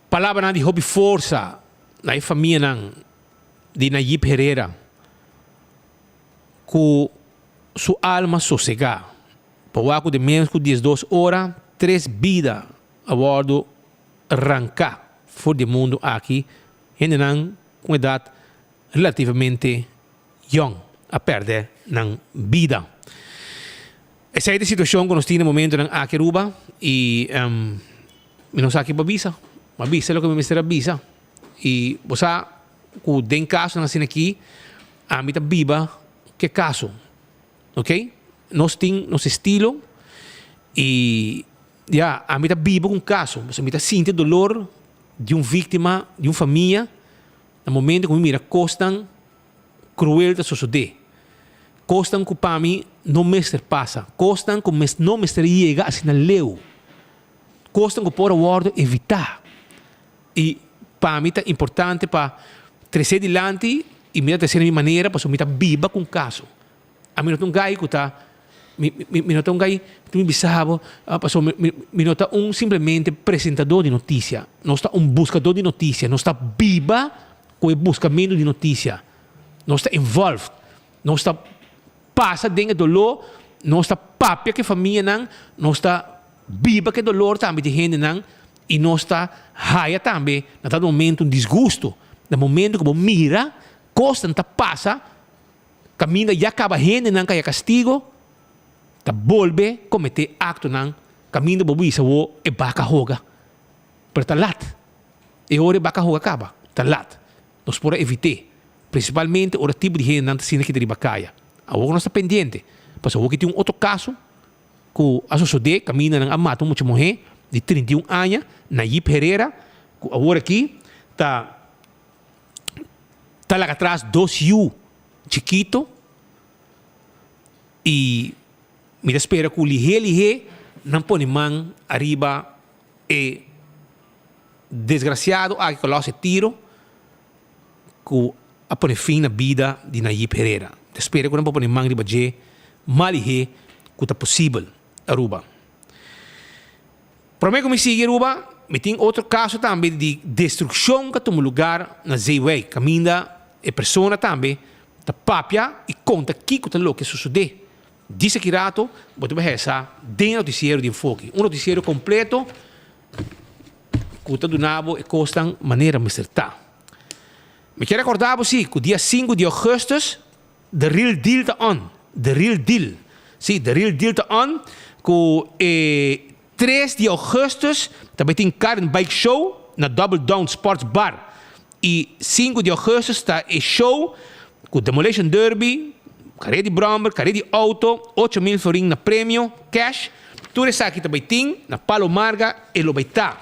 palabranan di hopi forsa na e famianan di Nayib Herrera cu su alma sosega. Pa wak cu den menos cu diesdos ora tres bida a wordo ranká for di e mundu aki, hendenan ku un edat relativamente yòn a pèrdè nan bida. Esei ta e situashon ku nos tin na momentunan aki Aruba i mi no sa ki pa bisa. Mi a bisa loke mi mester a bisa i bo sa ku den kasonan asina aki ami ta biba ku e kaso. Ok, nos tin nos estilo i ya, ami ta biba ku un kaso, pasobra mi ta sinti e dolor di un víktima, di un famia, na momento ku mi mira kosnan kruel ta sosodé. Kosnan ku pa mi no mester pasa, kosnan ku no mester yega asina leu, kosnan ku por a wòrdu evitá. I pa mi ta importante pa tresé dilanti i mi ta tresé na mi manera pasobra mi ta biba ku un kaso. Ami no ta un gai ku ta mi mi mi no ta un gai ku mi bisa bo pasobra mi mi no ta un simplemente presentadó di notisia. Nos ta un buskadó di notisia. Nos ta biba ku e buskamentu di notisia. Nos ta involved. Nos ta pasa den e doló. Nos ta papia ku e famianan. Nos ta biba ku e dolor tambe di hendenan i nos ta haya tambe na tal momento un disgusto. Na momento ku bo mira kosnan ta pasa Kaminda ya kaba hendenan kaya kastigo, ta bolbe kometé aktonan kaminda bo bisa wo e baka hoga. Pero ta lat. E ora e baka hoga kaba, ta lat. Nos por a evit'é, prinsipalmente ora tipo di hendenan ta sinti kita riba kaya. Awor nos ta pendiente, pasobra awor ki tin un otro kaso ku a sosodé kaminda nan a mata un mucha muhé di 31 aña, Nayib Herrera, ku awor aki ta. Ta laga tras dos yu chikito y mi ta spera cu lihe lihe nan pone man ariba e desgraciado aki cu a los e tiro cu a pone fin na bida di Nayib Herrera. Mi ta spera cu nan por pone man riba dje mas lihe cu ta posibel. Aruba. Prome ku mi sigui Aruba, mi tin otro kaso tambe di destrukshon ku a tuma lugar na Zeewijk, kaminda e persona tambe ta papia i konta kiko ta loke sosodé. Djis aki rato bo ta bai hesa den e notisiero di Enfoke, un notisiero kompleto ku ta duna bo e kosnan manera mester ta. Mi kier rekorda bo si ku dia sinku di ougùstùs The Real Deal ta on, The Real Deal, sí, The Real Deal ta on ku e tres di augustus ta bai tin Car and Bike Show na Double Down Sports Bar i sinku di augustus ta e show ku Demolition Derby, kare di brommer, kare di auto, 8000 florin na premio, cash, tur esaki ta bai tin na Palo Marga e lo bai ta.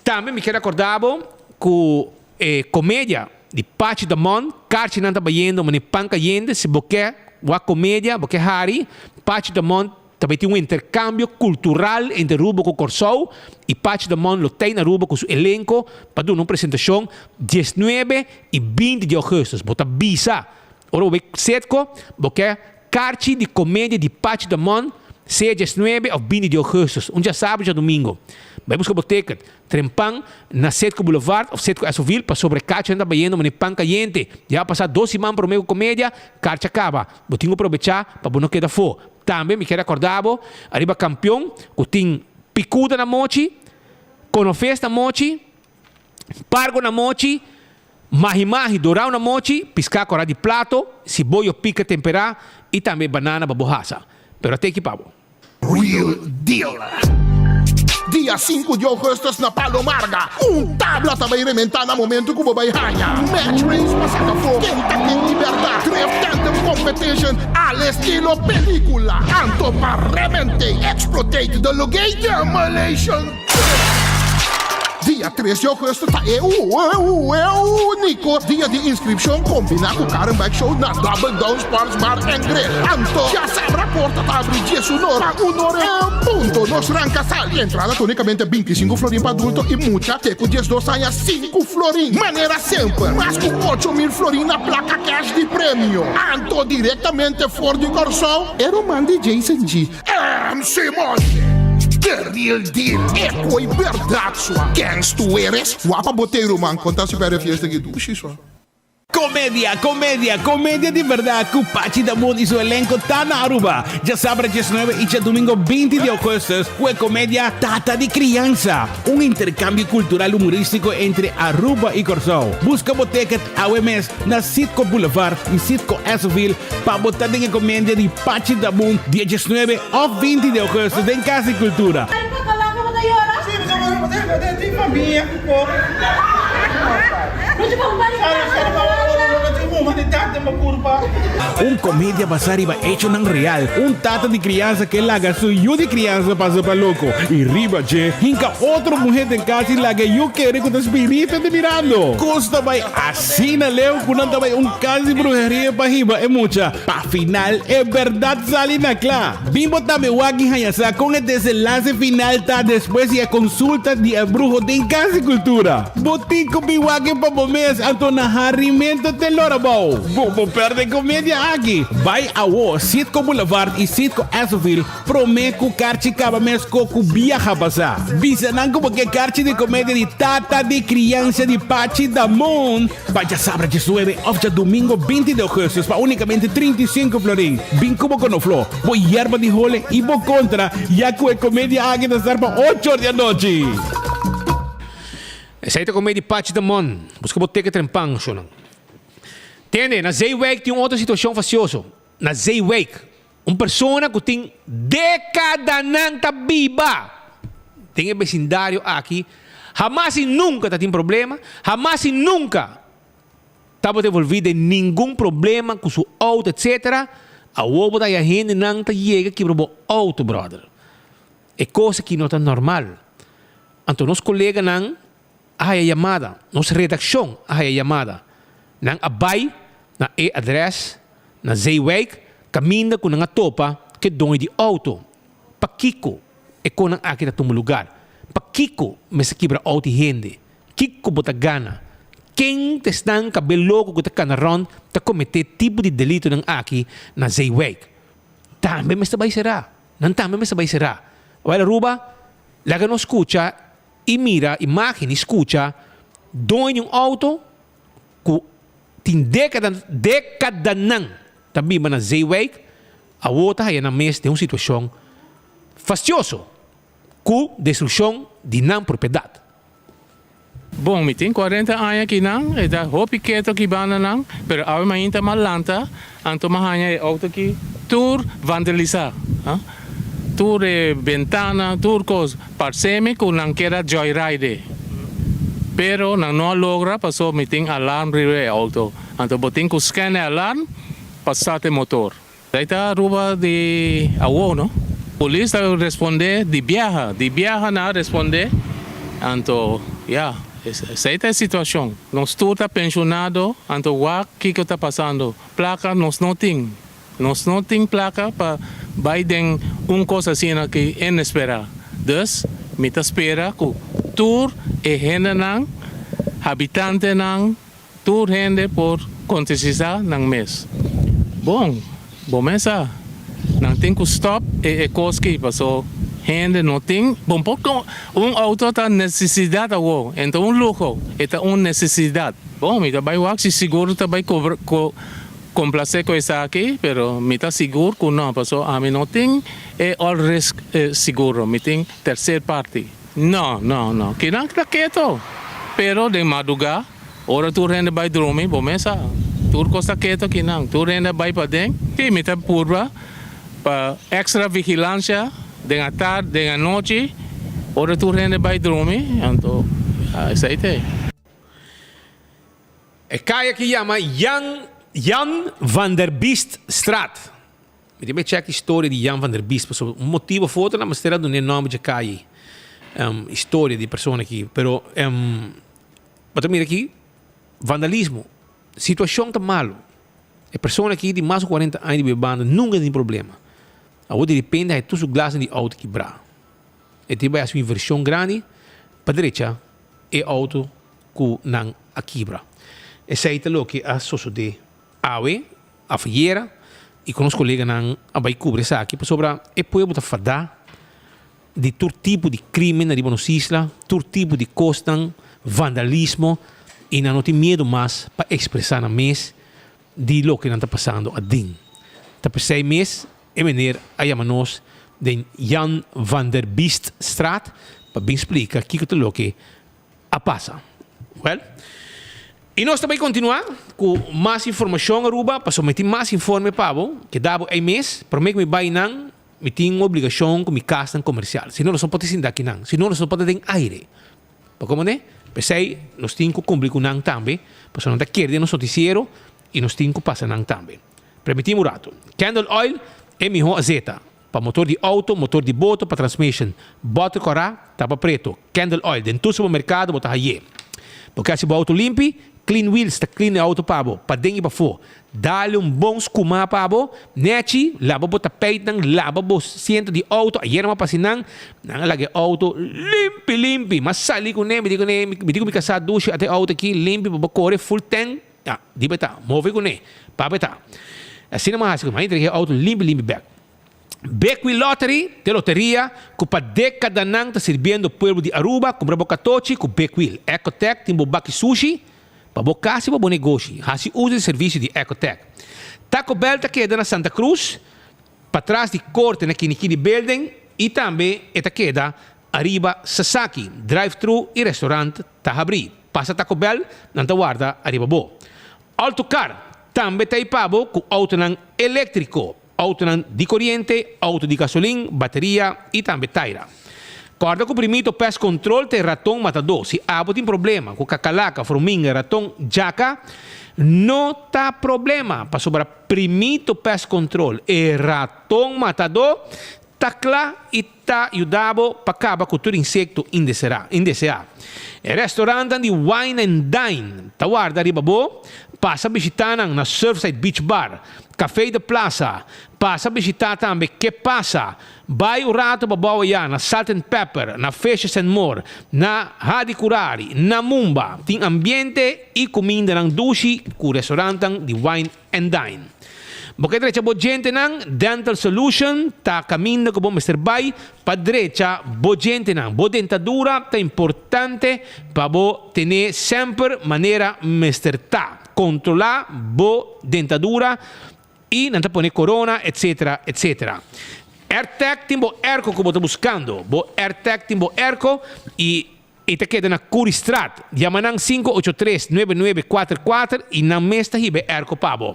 Tambe mi kier acorda bo cu e comedia di Pachi Damon, karchinan ta bayendo manera pan cayente, si bo ke wak comedia, bo ke hari, Pachi Damon ta bay tin un intercambio cultural entre Aruba cu Corsou y Pachi Damon lo tey na Aruba cu su elenco pa duna un presentacion diesnuebe y binti di augustus. Bo ta bisa ora bo bay Setco bo ke Karchi di komedia di Pachi Damon, sea diesnuebe òf binti di ougùstùs, un djasabra djadumingu. Bai buska bo ticket. Tren pan na Setco Boulevard òf Setco Esovil pasobra e karchinan ta bayendo manera pan kayente. Ya a pasá dos siman promé ku komedia, karchi a kaba. Bo tin ku probechá pa bo no keda afó. Tambe mi kier rekordá bo ariba kampion ku tin pikuda na mochi, konofes na mochi, Pargo na mochi, mahi mahi dorau na mochi, piská kòrá di plato, siboyo pika temperá i tambe banana pa bo hasa. Pero a teki pa bo. Real deal. Dia sinku di ougùstùs na Palo Marga, un tabla ta bai rementá na momentu ku bo bai haña Match Race pa saka afó ken ta ken di bèrdat, Drift Tandem Competition al estilo pelíkula, anto pa rement'é Explotate the lug'é Demolition Drift. Dia tres di ougùstùs ta e úniko dia di inskripshon kombiná ku Car and Bike Show na Double Down Sports Bar and Grill. Anto djasabra porta ta abri diesunor pa unor en punto. Nos ranka sali. Entrada ta únikamente bintisingu florin pa adulto i mucha te ku diesdos aña sinku florin. Manera semper, mas ku 8000 florin na plaka kèsh di premio. Anto direktamente for di Kòrsou, e ruman di Jason G. MC Moshe, The real deal, e koi berdad sua. Kens tu eres? Wapa bo te ruman, konta si perde fiesta ki dushi sua. Comedia, comedia, comedia di berdad cu Pachi Damour y su elenco ta na Aruba. Djasabra 19 y djadomingo 20 di augustus cu e comedia Tata di Crianza, un intercambio cultural humoristico entre Aruba y Corsou. Busca bo ticket awe mes na Citgo Boulevard y Citgo Essoville pa bo ta den e comedia di Pachi Damour dia 19 of 20 di augustus den Cas di Cultura. Un komedia basá riba echonan real. Un tata di kriansa ke laga su yu di kriansa pasa pa loko i riba dje hinka otro muhé den kas i laga e yu kere ku ta spiritu ta mirando. Kos ta bai asina leu ku nan ta bai un kas di bruheria pa hiba e mucha. Pa final e bèrdat sali na kla. Bin bo tambe wak i haña sa kon e desenlase final ta despues di e konsulta di e bruho den Kas di Kultura. Bo tin ku bin wak e pa bo mes, anto na harimento te lora bou. Bo por pèrdè komedia aki. Bai awo Citgo Boulevard i Citgo Essoville promé ku karchi kaba mes ko ku biaha pasá. Bisa nan ku bo ke karchi di komedia di Tata di Kriansa di Pachi Damon. Pa djasabra 19 òf djadumingo 20 di ougùstùs pa únikamente 35 florin. Bin ku bo konofló, bo yerba di hole i bo kontra, ya ku e komedia aki ta start pa ocho or di anochi. Esei ta komedia di Pachi Damon. Buska bo teken trempan, shonnan. Tende, na Zeewijk tin un otro situashon fasioso. Na Zeewijk, un persona ku tin dekadanan ta biba den e besindario aki, hamas i nunka ta tin problema, hamas i nunka tabata envolví den ningun problema ku su outo etcetera, awor bo ta haya hendenan ta yega kibra bo outo brother. E kos aki no ta normal. Anto nos koleganan a haya yamada, nos redakshon a haya yamada. Nan a bai na e adrès na Zeewijk kaminda ku nan a topa ku e doño di outo. Pakiko e konan aki ta tuma lugar? Pakiko mester kibra outo di hende? Kiko bo ta gana? Ken ta esnan kabel loko ku ta kana rònt ta kometé tipo di delitonan aki na Zeewijk? Tambe mester bai será. Nan tambe mester bai será. Wèl Aruba, laga nos skucha i mira imágen i skucha doño di un outo ku tin dékada dékadanan ta biba na Zeewijk, awor ta haya nan mes den un situashon fastioso ku destrukshon di nan propiedat. Bon, mi tin cuarenta aña akinan, e ta hopi keto aki banda nan, pero awe mainta m'a lanta, anto m'a haña e auto aki tur vandalisa, ha, tur e bentana, tur cos, parce mi cu nan kier a joyride, pero nan no a logra paso mi tin alarm riba e auto, anto bo tin cu scan e alarm pa start e motor. Esei ta Aruba di awo no. Polis ta responde di biaha, di biaha nan a responde, anto ya, esei ta e situacion. Nos tur ta pensionado, anto wak kico ta pasando. Placa nos no tin, nos no tin placa pa bay den un cos asina ki inespera. Dus mi ta spera cu tur e hendenan, habitantenan, Tur hende por konsientisá nan mes. Bon, bo mes sa, nan tin ku stòp e e kos ki paso hende no tin, bon por kon un outo ta nesesidat awor, e no ta un luho, e ta un nesesidat. Bon, mi ta bai wak si sigur ta bai kobra ko komplasé ku esaki, pero mi ta sigur ku no, paso ami no tin e all risk seguro, mi tin terser parti. No, no, no, kinan ta keto, pero den madrugá. Ora tur hende bai drumi, bo mes sa, tur kos ta keto akinan, tur hende a bai paden. Sí, mi ta purba pa extra vigilancia den atardi, den anochi. Ora tur hende bai drumi, anto esei ta e. E kaya aki yama Jan Jan van der Bieststraat. Mi tin check historia di Jan van der Biest pasobra un motibo of otro nan mester a duna e nomber dje kaya ei. Historia di e persona aki. Pero bo ta mira aki vandalismo. Situacion ta malo. E persona aki di mas ku cuarenta aña di biba banda nunca tin problema. Awor di repente hay tur su glasnan di auto kibra. E tin bai haci un inversion grandi pa drecha e auto ku nan a kibra. Esei ta loke a sosodé awe, afayera, i ku nos koleganan a bai kubri esaki pasobra e pueblo ta fadá di tur tipo di krimen ariba nos isla, tur tipo di kosnan, vandalismo, i nan no tin miedu mas pa ekspresá nan mes di loke nan ta pasando aden. Ta p'esei mes e meneer a yama nos den Jan van der Bieststraat pa bin splika kiko ta loke a pasa. Well, y nos ta bay continua cu mas informacion Aruba, pasobra mi tin mas informe pa bo, keda bo ey mes, prome cu mi bay nan, mi tin un obligacion cu mi casnan comercial, si no nos no por ta sinta aki nan, si no nos no por ta den aire. Bo comprende? P'esey nos tin cu cumpli cu nan tambe, pasobra nan ta kere den nos noticiero y nos tin cu pasa nan tambe. Permiti mi un rato. Candle oil e miho azeta. Pa motor di auto, motor di boto, pa transmission. Boter kòrá, tapa preto. Candle oil, den tur supermerkado bo ta hay'é. Bo ke hasi bo auto limpi? Clean Wheels ta clean e auto pa bo, paden i pafó. Dale un bon skumá pa bo, nèchi, laba bo tapijtnan, laba bo siento di auto, ayer mi a pasa nan, nan a laga e auto limpi limpi. Mi a sali kuné, mi di kuné, mi di ku mi kasá dushi ata e auto aki limpi pa bo kore full tank, ya, di bo e ta, move kuné, pa bo e ta. Asina mi a hasi ku mi a entrega e auto limpi limpi bèk. Bequi Lottery t'e loteria cu pa decadanan ta sirbiendo pueblo di Aruba, cumpra bo catochi cu Bequil. Ecotech tin bo baki sushi pa bo cas y pa bo negoshi. Haci uzo di servicio di Ecotech. Taco Bell ta keda na Santa Cruz, patras di Corte na Kinikini Building y tambe e ta keda ariba Sasaki. Drive thru y restaurant ta habri. Pasa Taco Bell, nan ta warda ariba bo. Alto Car tambe ta ei pa bo cu autonan electrico. Autonan di koriente, auto di gasolin, bateria i tambe taira. Kòrda ku primito pest control ta e raton matadó. Si abo tin problema ku kakalaka, frominga, raton, djaka, no ta problema pasobra primito pest control, e raton matadó, ta kla i ta yuda bo pa kaba ku tur insekto indeseá. E restorantan di Wine and Dine ta warda riba bo, pasa bishitá nan na Surfside Beach Bar, Café de Plaza, pasa bishitá tambe Ke Pasa, bai un rato pa bou ayá na Salt and Pepper, na Fishes and More, na Hadi Curari, na Mumba. Tin ambiente i kumindanan dushi ku restorantan di Wine and Dine. Bo ke drecha bo djentenan? Dental Solution ta kaminda ku bo mester bai pa drecha bo djentenan. Bo dentadura ta importante pa bo tene semper manera mester ta. Kontrolá bo dentadura i nan ta pone korona etc. Etc. AirTag tin bo airco ku bo ta buskando. Bo AirTag tin bo airco i. E ta keda na Curiestraat. Yama nan 583 9944 i nan mes ta hiba e airco pa bo.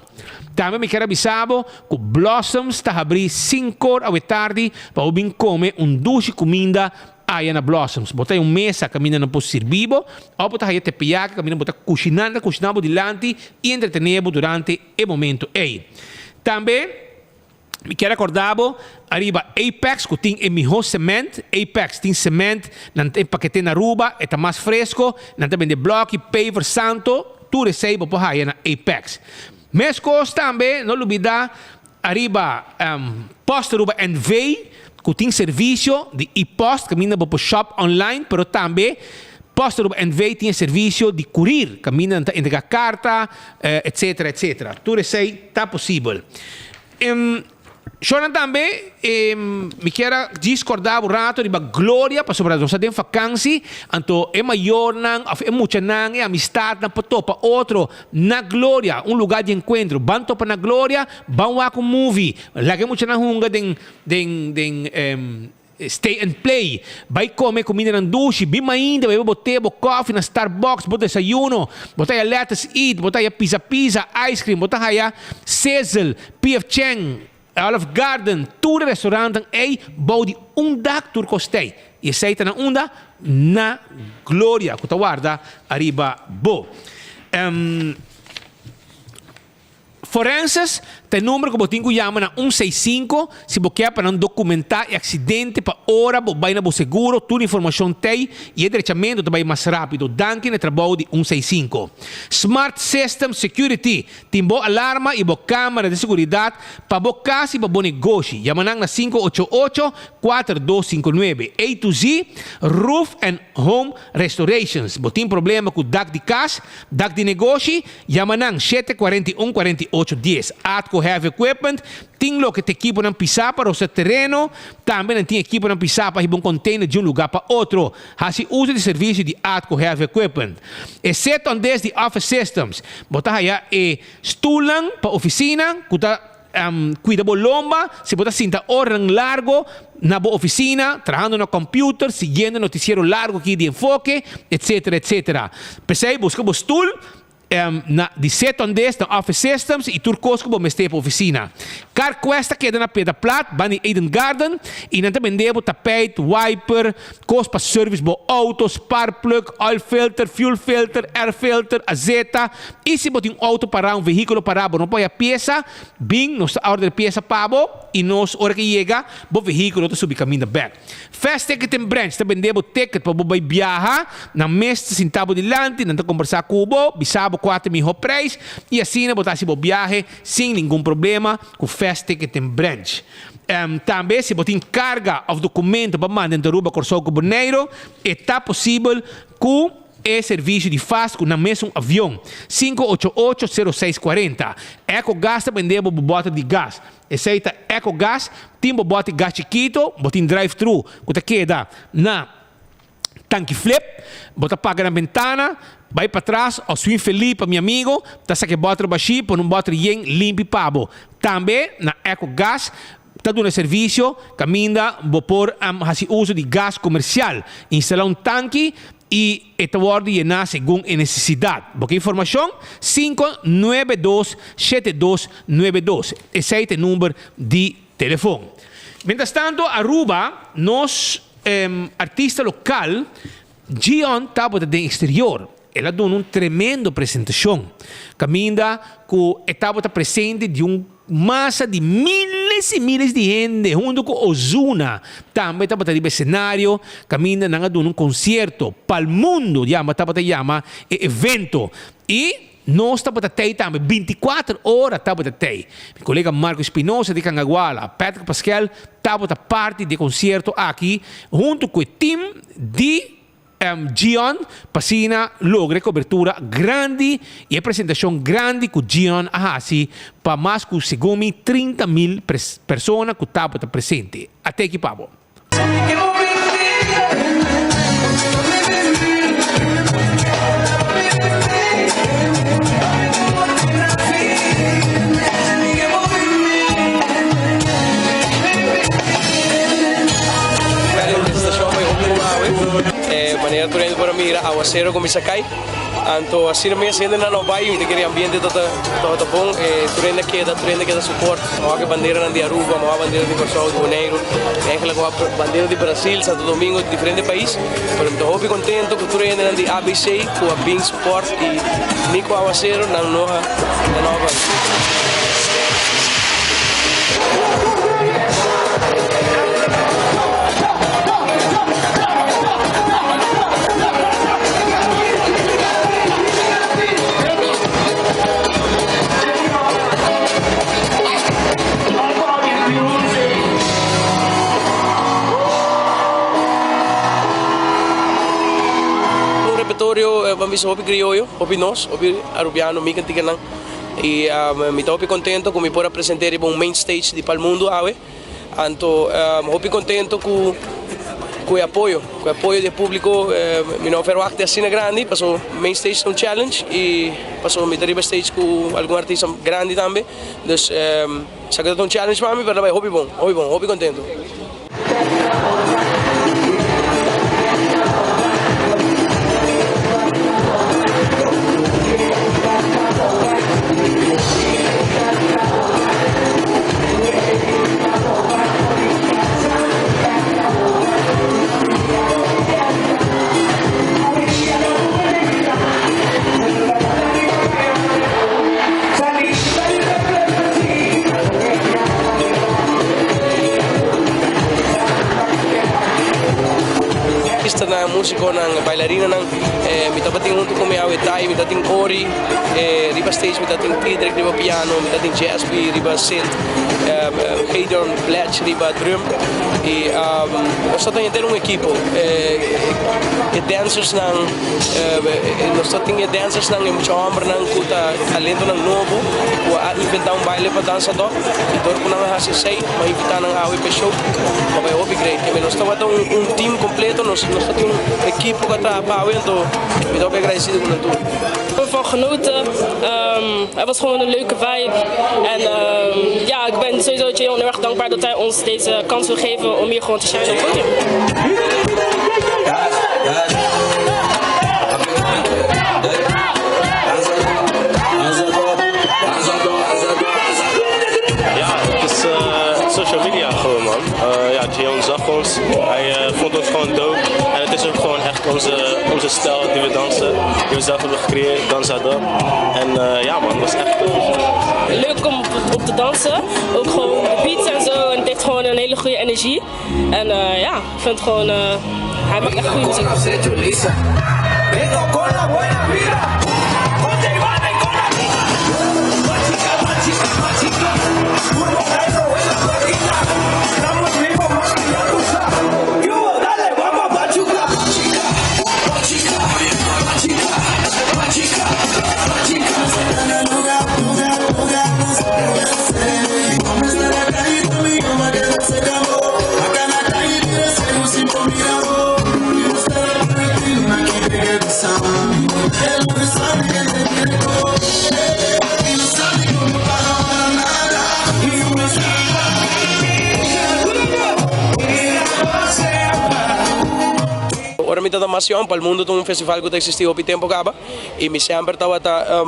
Tambe mi kier a bisa bo ku Blossoms ta habrí sinkor awe tardi pa bo bin kome un dushi kuminda aya na Blossoms. Bo ta haña un mesa kaminda nan por sirbi bo òf bo ta haña teppeyaki kaminda bo ta kushiná, nan ta kushiná bo dilanti i entretené bo durante e momento ei. Tambe. Mi kier acorda bo ariba Apex cu tin e miho cement. Apex tin cement, nan ta empakete na Aruba, e ta mas fresco, nan ta bende bloki, paver, santo, tur esey bo por haya na Apex. Mescos tambe no lubida ariba Post Aruba NV cu tin servicio di e-post caminda bo por shop online, pero tambe Post Aruba NV tin e servicio di courier caminda nan ta entrega carta, etcetera, etcetera. Tur esey ta posibel. Shornan tambe, mi kier a djis korda bo rato riba Gloria, pasobra nos ta den fakansi, anto e mayornan of e muchanan, e amistatnan por topa otro na Gloria, un lugar di enkuentro. Ban topa na Gloria, ban wak un movie, laga e muchanan hunga den den den Stay and play, bai come cumindanan dushi, bin mainta bebe bo te, bo coffee na Starbucks, bo desayuno, bo ta haya Lettuce Eat, bo ta haya Pizza Pizza, ice cream, bo ta haya Sizzle, PF Chang, Olive Garden, tur e restaurantnan ey bou di un dak tur cos t'ey. I esei ta na unda? Na gloria ku ta warda ariba bo. Forenses ta e number ku bo tin ku yama na un seis sinku si bo kier pa nan dokumentá e aksidente pa ora bo bai na bo seguro tur informashon t'ei i e drechamentu ta bai mas rápido danki na e trabou di un seis sinku. Smart System Security tin bo alarma i bo kámara di seguridat pa bo kas i pa bo negoshi. Yama nan na 588 4259. A to Z Roof and Home Restorations. Bo tin problema ku dak di kas, dak di negoshi? Yama nan 741 48 10. Atco Heavy Equipment tin loke ta ekiponan pisá pa rosa tereno. Tambe nan tin ekiponan pisá pa hiba un container di un lugá pa otro. Hasi uso di servisio di Atco Heavy Equipment. E set on des di Office Systems. Bo ta haya e stulnan pa oficina cu ta cuida bo lomba si bo ta sinta oranan largo na bo oficina, trahando na computer, siguiendo noticiero largo aki di Enfoke, etc. Etc. P'esey busca bo stul na di set on des na Office Systems y tur cos cu bo mester pa oficina. CarQuest ta keda na Piedra Plat, banda di Eden Garden, y nan ta bende bo tapijt, wiper, cos pa service bo auto, spark plug, oil filter, fuel filter, air filter, azeta, y si bo tin un auto para, un vehiculo para, bo no por haya pieza, bin nos ta order pieza pa bo y nos ora ki yega bo vehiculo ta subi caminda bek. Fast Ticketing Branch ta bende bo ticket pa bo bai biaha, nan mes ta sinta bo dilanti, nan ta combersa cu bo, bisa bo cua ta e miho prijs y asina bo ta haci bo biahe sin ningun problema cu Fast Ticketing Branch. Tambe si bo tin carga of documento pa manda entre Aruba, Corsou cu Boneiro, e ta posibel cu e servicio di Fast cu nan mesun avion. 588 0640. Ecogas ta bende bo bo boter di gas. Esei ta Ecogas, tin bo bòti gas chikito, bo tin drive thru ku ta keda na tanki flip, bo ta paga na bentana, bai patras òf swin Felipe mi amigo ta saka e bòter bashí pone un bòter yen limpi pa bo. Tambe na Ecogas ta duna servisio kaminda bo por hasi uso di gas komersial, instalá un tanki i e ta wòrdu yená segun e nesesidat. Bo ke informashon? 592 7292. Esei ta e number di telefon. Mientrastanto Aruba, nos artista lokal Gion tabata den eksterior. El a duna un tremendo presentashon kaminda ku e tabata presente di un masa di miles i miles di hende huntu ku Ozuna tambe tabata riba e senario kaminda nan a duna un konsierto pal mundu yama tabata yama e evento i nos tabata tei tambe binti kuater ora tabata tei mi kolega Marco Espinosa di Cangaguala Patrick Paskel tabata parti di e konsierto aki huntu ku e team di Gion pa asina logra e cobertura grandi y e presentacion grandi cu Gion a haci pa mas cu segun mi 30 mil persona cu tabata presente. A teki pa bo. E manera tur hende por a mira awacero cuminsa cay anto asina mes hendenan no bay mi ta kere ambiente ta tabata bon e tur hende a keda tur hende a keda support mi a wak e banderanan di Aruba mi a wak bandera di Corsou di Boneiru eigenlijk mi a wak bandera di Brasil Santo Domingo di diferente pais pero mi ta hopi contento cu tur hendenan di ABC cu a bin support y ni cu awacero nan no a nan no a bay. Un repertorio ban bisa hopi crioyo, hopi nos, hopi Arubiano, mi canticanan y mi ta hopi contento cu mi por a presente riba un main stage di Palmundo awe. Anto hopi contento cu cu e apoyo, cu e apoyo di e publico. Mi no a verwacht di asina grandi paso main stage ta un challenge y paso mi ta riba stage cu algun artista grandi tambe. Dus esaki ta un challenge pa mi pero ta bay hopi bon, hopi bon, hopi contento. musiconan, bailarinanan. Mi tabatin hunto cu mi awe Tai, mi tabatin Ori riba stage, mi tabatin Tidrick riba piano, mi tabatin Jasby riba synth, Gideon Bletch riba drum y nos tabatin henter un ekipo. E dancersnan, nos tabatin e dancersnan, e mucha hombernan cu ta talentonan nobo cu a inventa un baile pa dansa dòp y dor cu nan a haci esey, Mi a invita nan awe pa e show, pa bai hopi great. Keme nos tabata un un team completo, nos nos ta tin un ekipo ku a traha pa awe, anto mi ta hopi agradecido ku nan tur. Ervan genoten. Het was gewoon een leuke vibe. En ja, ik ben sowieso Jeon heel erg dankbaar dat hij ons deze kans wil geven om hier gewoon te shinen op het podium. Ja, het is social media gewoon man. Ja, Jeon zag ons. Hij vond ons gewoon dope. En het is ook gewoon echt onze, onze stijl die we dansen. Die we zelf hebben gecreëerd, Danza Dub. En ja man, het was echt Leuk om op te dansen. Ook gewoon de beats en zo. En het heeft gewoon een hele goede energie. En ja, ik vind het gewoon, hij maakt echt goede muziek. Ora mi ta mas yòn, Palmundo ta un festival ku ta eksistí hopi tempu kaba i mi semper tabata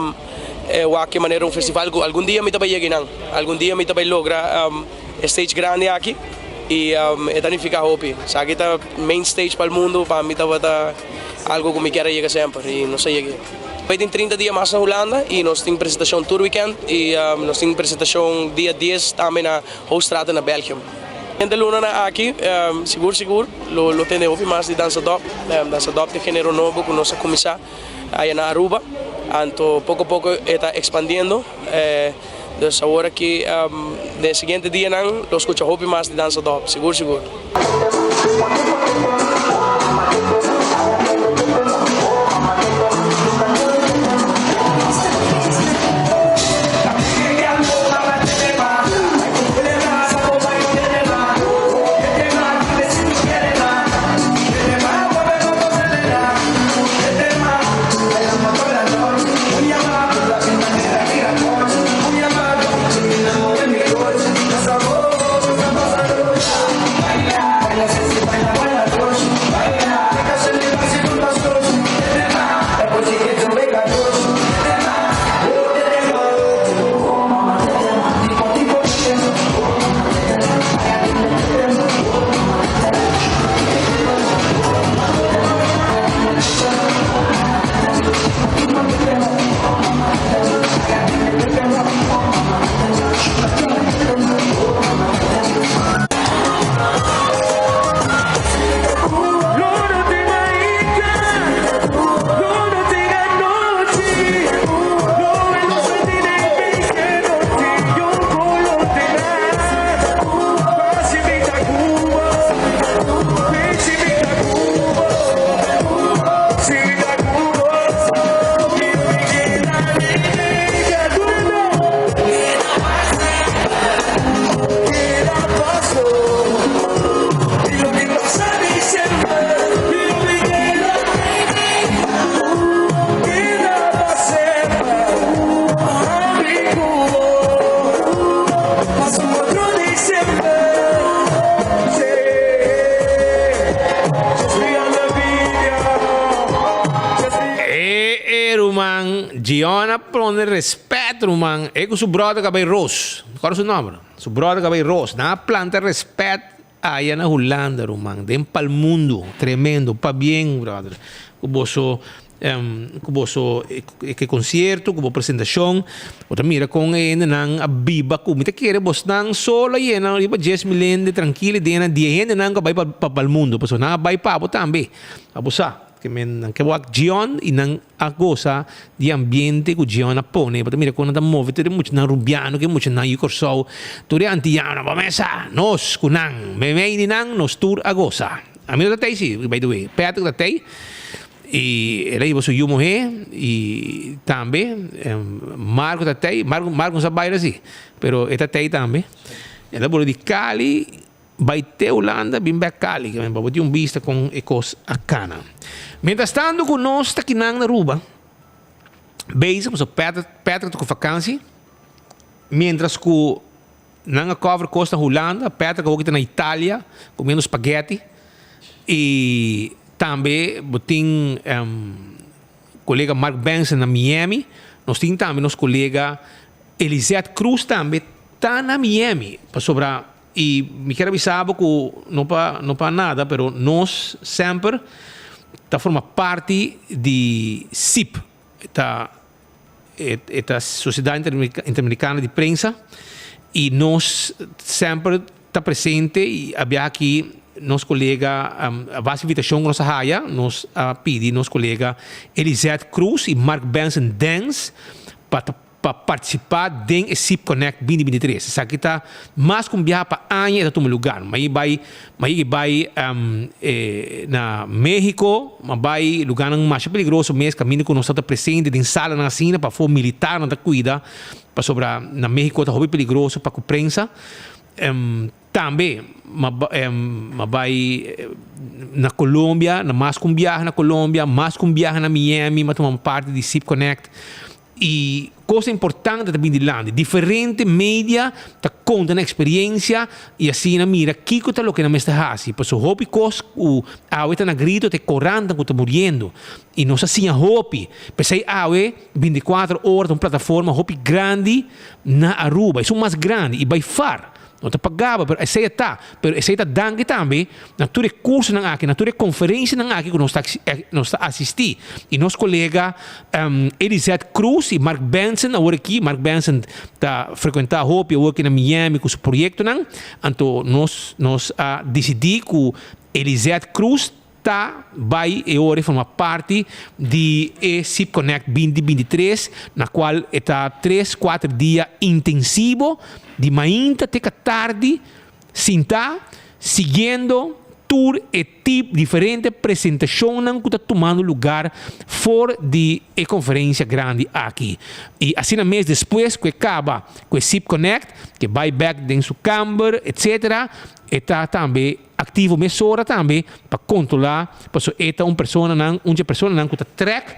wak e manera un festival ku algun dia mi ta bai yega einan, algun dia mi ta bai logra e stage grandi aki i e ta nifiká hopi. Esaki ta main stage Palmundo, pa mi tabata algu ku mi kier a yega semper i nos a yega. Bai tin 30 dia mas na Hulanda i nos tin presentashon tur weekend i nos tin presentashon dia dies tambe na Hoogstraten na Belgium. Henter lunanan aki sigur sigur lo lo tende hopi mas di Danza Dop. Danza Dop ta e genero nobo ku nos a kuminsá aya na Aruba anto poko poko e ta ekspandiendo. Dus awor aki den e siguiente dianan lo skucha hopi mas di Danza Dop sigur sigur. E e ruman Gion a pone respet ruman e ku su brother ka bay Roos kor su nomber su brother ka bay Roos nan a planta respet aya na Hulanda ruman den palmundo tremendo pabien brother ku boso. Ku boso e konsierto, ku bo presentashon, bo ta mira kon e hendenan a biba ku mi ta kere bosnan solo a yena riba 10,000 hende trankil i den nan di e hendenan ku a bai pa pa el mundo pasobra nan a bai pa bo tambe a bo sa ke men nan ke wak Gion i nan a gosa di e ambiente ku Gion a pone bo ta mira kon nan ta move tur e muchanan rubiano ku e muchanan yu Kòrsou tur e antiano bo mesa nos ku nan meimei di nan nos tur a gosa ami no ta tei si by the way Patrick ta tei. I el a hiba su yu muhé i tambe Marco ta tei, Marco Marco no sa baila si, pero e ta tei tambe. El a bolo di Cali bai te Hulanda bin bek Cali, ke men pa bo tin un bista kon e kos a kana. Mientras tanto ku nos ta kinan na Aruba bezig, pasobra Patrick Patrick ta ku vakansi, mientras ku nan a cover kos na Hulanda, Patrick awor ki ta na Italia komiendo spaghetti. I tambe bo tin kolega Mark Benson na Miami. Nos tin tambe nos kolega Elizette Cruz tambe ta na Miami. Pasobra i mi kier a bisa bo ku no pa no pa nada pero nos semper ta forma parti di sip. Ta e ta Sociedad Interamericana di Prensa i nos semper ta presente i a biaha aki nos kolega a base invitashon ku nos a haya nos a pidi nos kolega Elizette Cruz i Mark Benson Dance pa ta pa partisipá den e sip Connect 2023. Esaki ta mas ku un biaha pa aña e ta tuma lugar. Mai bai mai e bai na Mexico, ma bai lugarnan masha peligroso mes kaminda ku nos ta ta presente den salanan asina pafó militarnan ta kuida pasobra na Mexico ta hopi peligroso pa ku prensa. Tambe m'a bai na Colombia, na mas ku un biaha na Colombia, mas ku un biaha na Miami, m'a tuma parti di Sip Connect. I kos importante ta bin dilanti. Diferente media ta konta nan eksperensia i asina mira kiko ta loke nan mester hasi. Pasobra hopi kos ku awe ta na grito ta e korantan ku ta muriendo. I nos a siña hopi. P'esei awe 24 ora ta un plataforma hopi grandi na Aruba. Esun mas grandi i by far. No ta pa gaba, pero esei a ta. Pero esei ta danki tambe na tur e cursonan aki, na tur e conferencianan aki cu nos ta nos ta asisti. Y nos colega Elizette Cruz y Mark Benson awor aki, Mark Benson ta frecuenta hopi awor aki na Miami cu su proyectonan, anto nos nos a dicidi cu Elizette Cruz ta bai e ora e forma parti di e sip Connect 2023 na cual e ta tres cuater dia intensivo di mainta te ka tardi sinta siguiendo tur e tip diferente presentacionnan cu ta tumando lugar for di e conferencia grandi aki. Y asina mes despues cu e caba cu e sip Connect ke bai bek den su camber etc. E ta tambe Aktivo mesora tambe pa kontrolá paso e ta un personanan un dje personanan ku ta trèk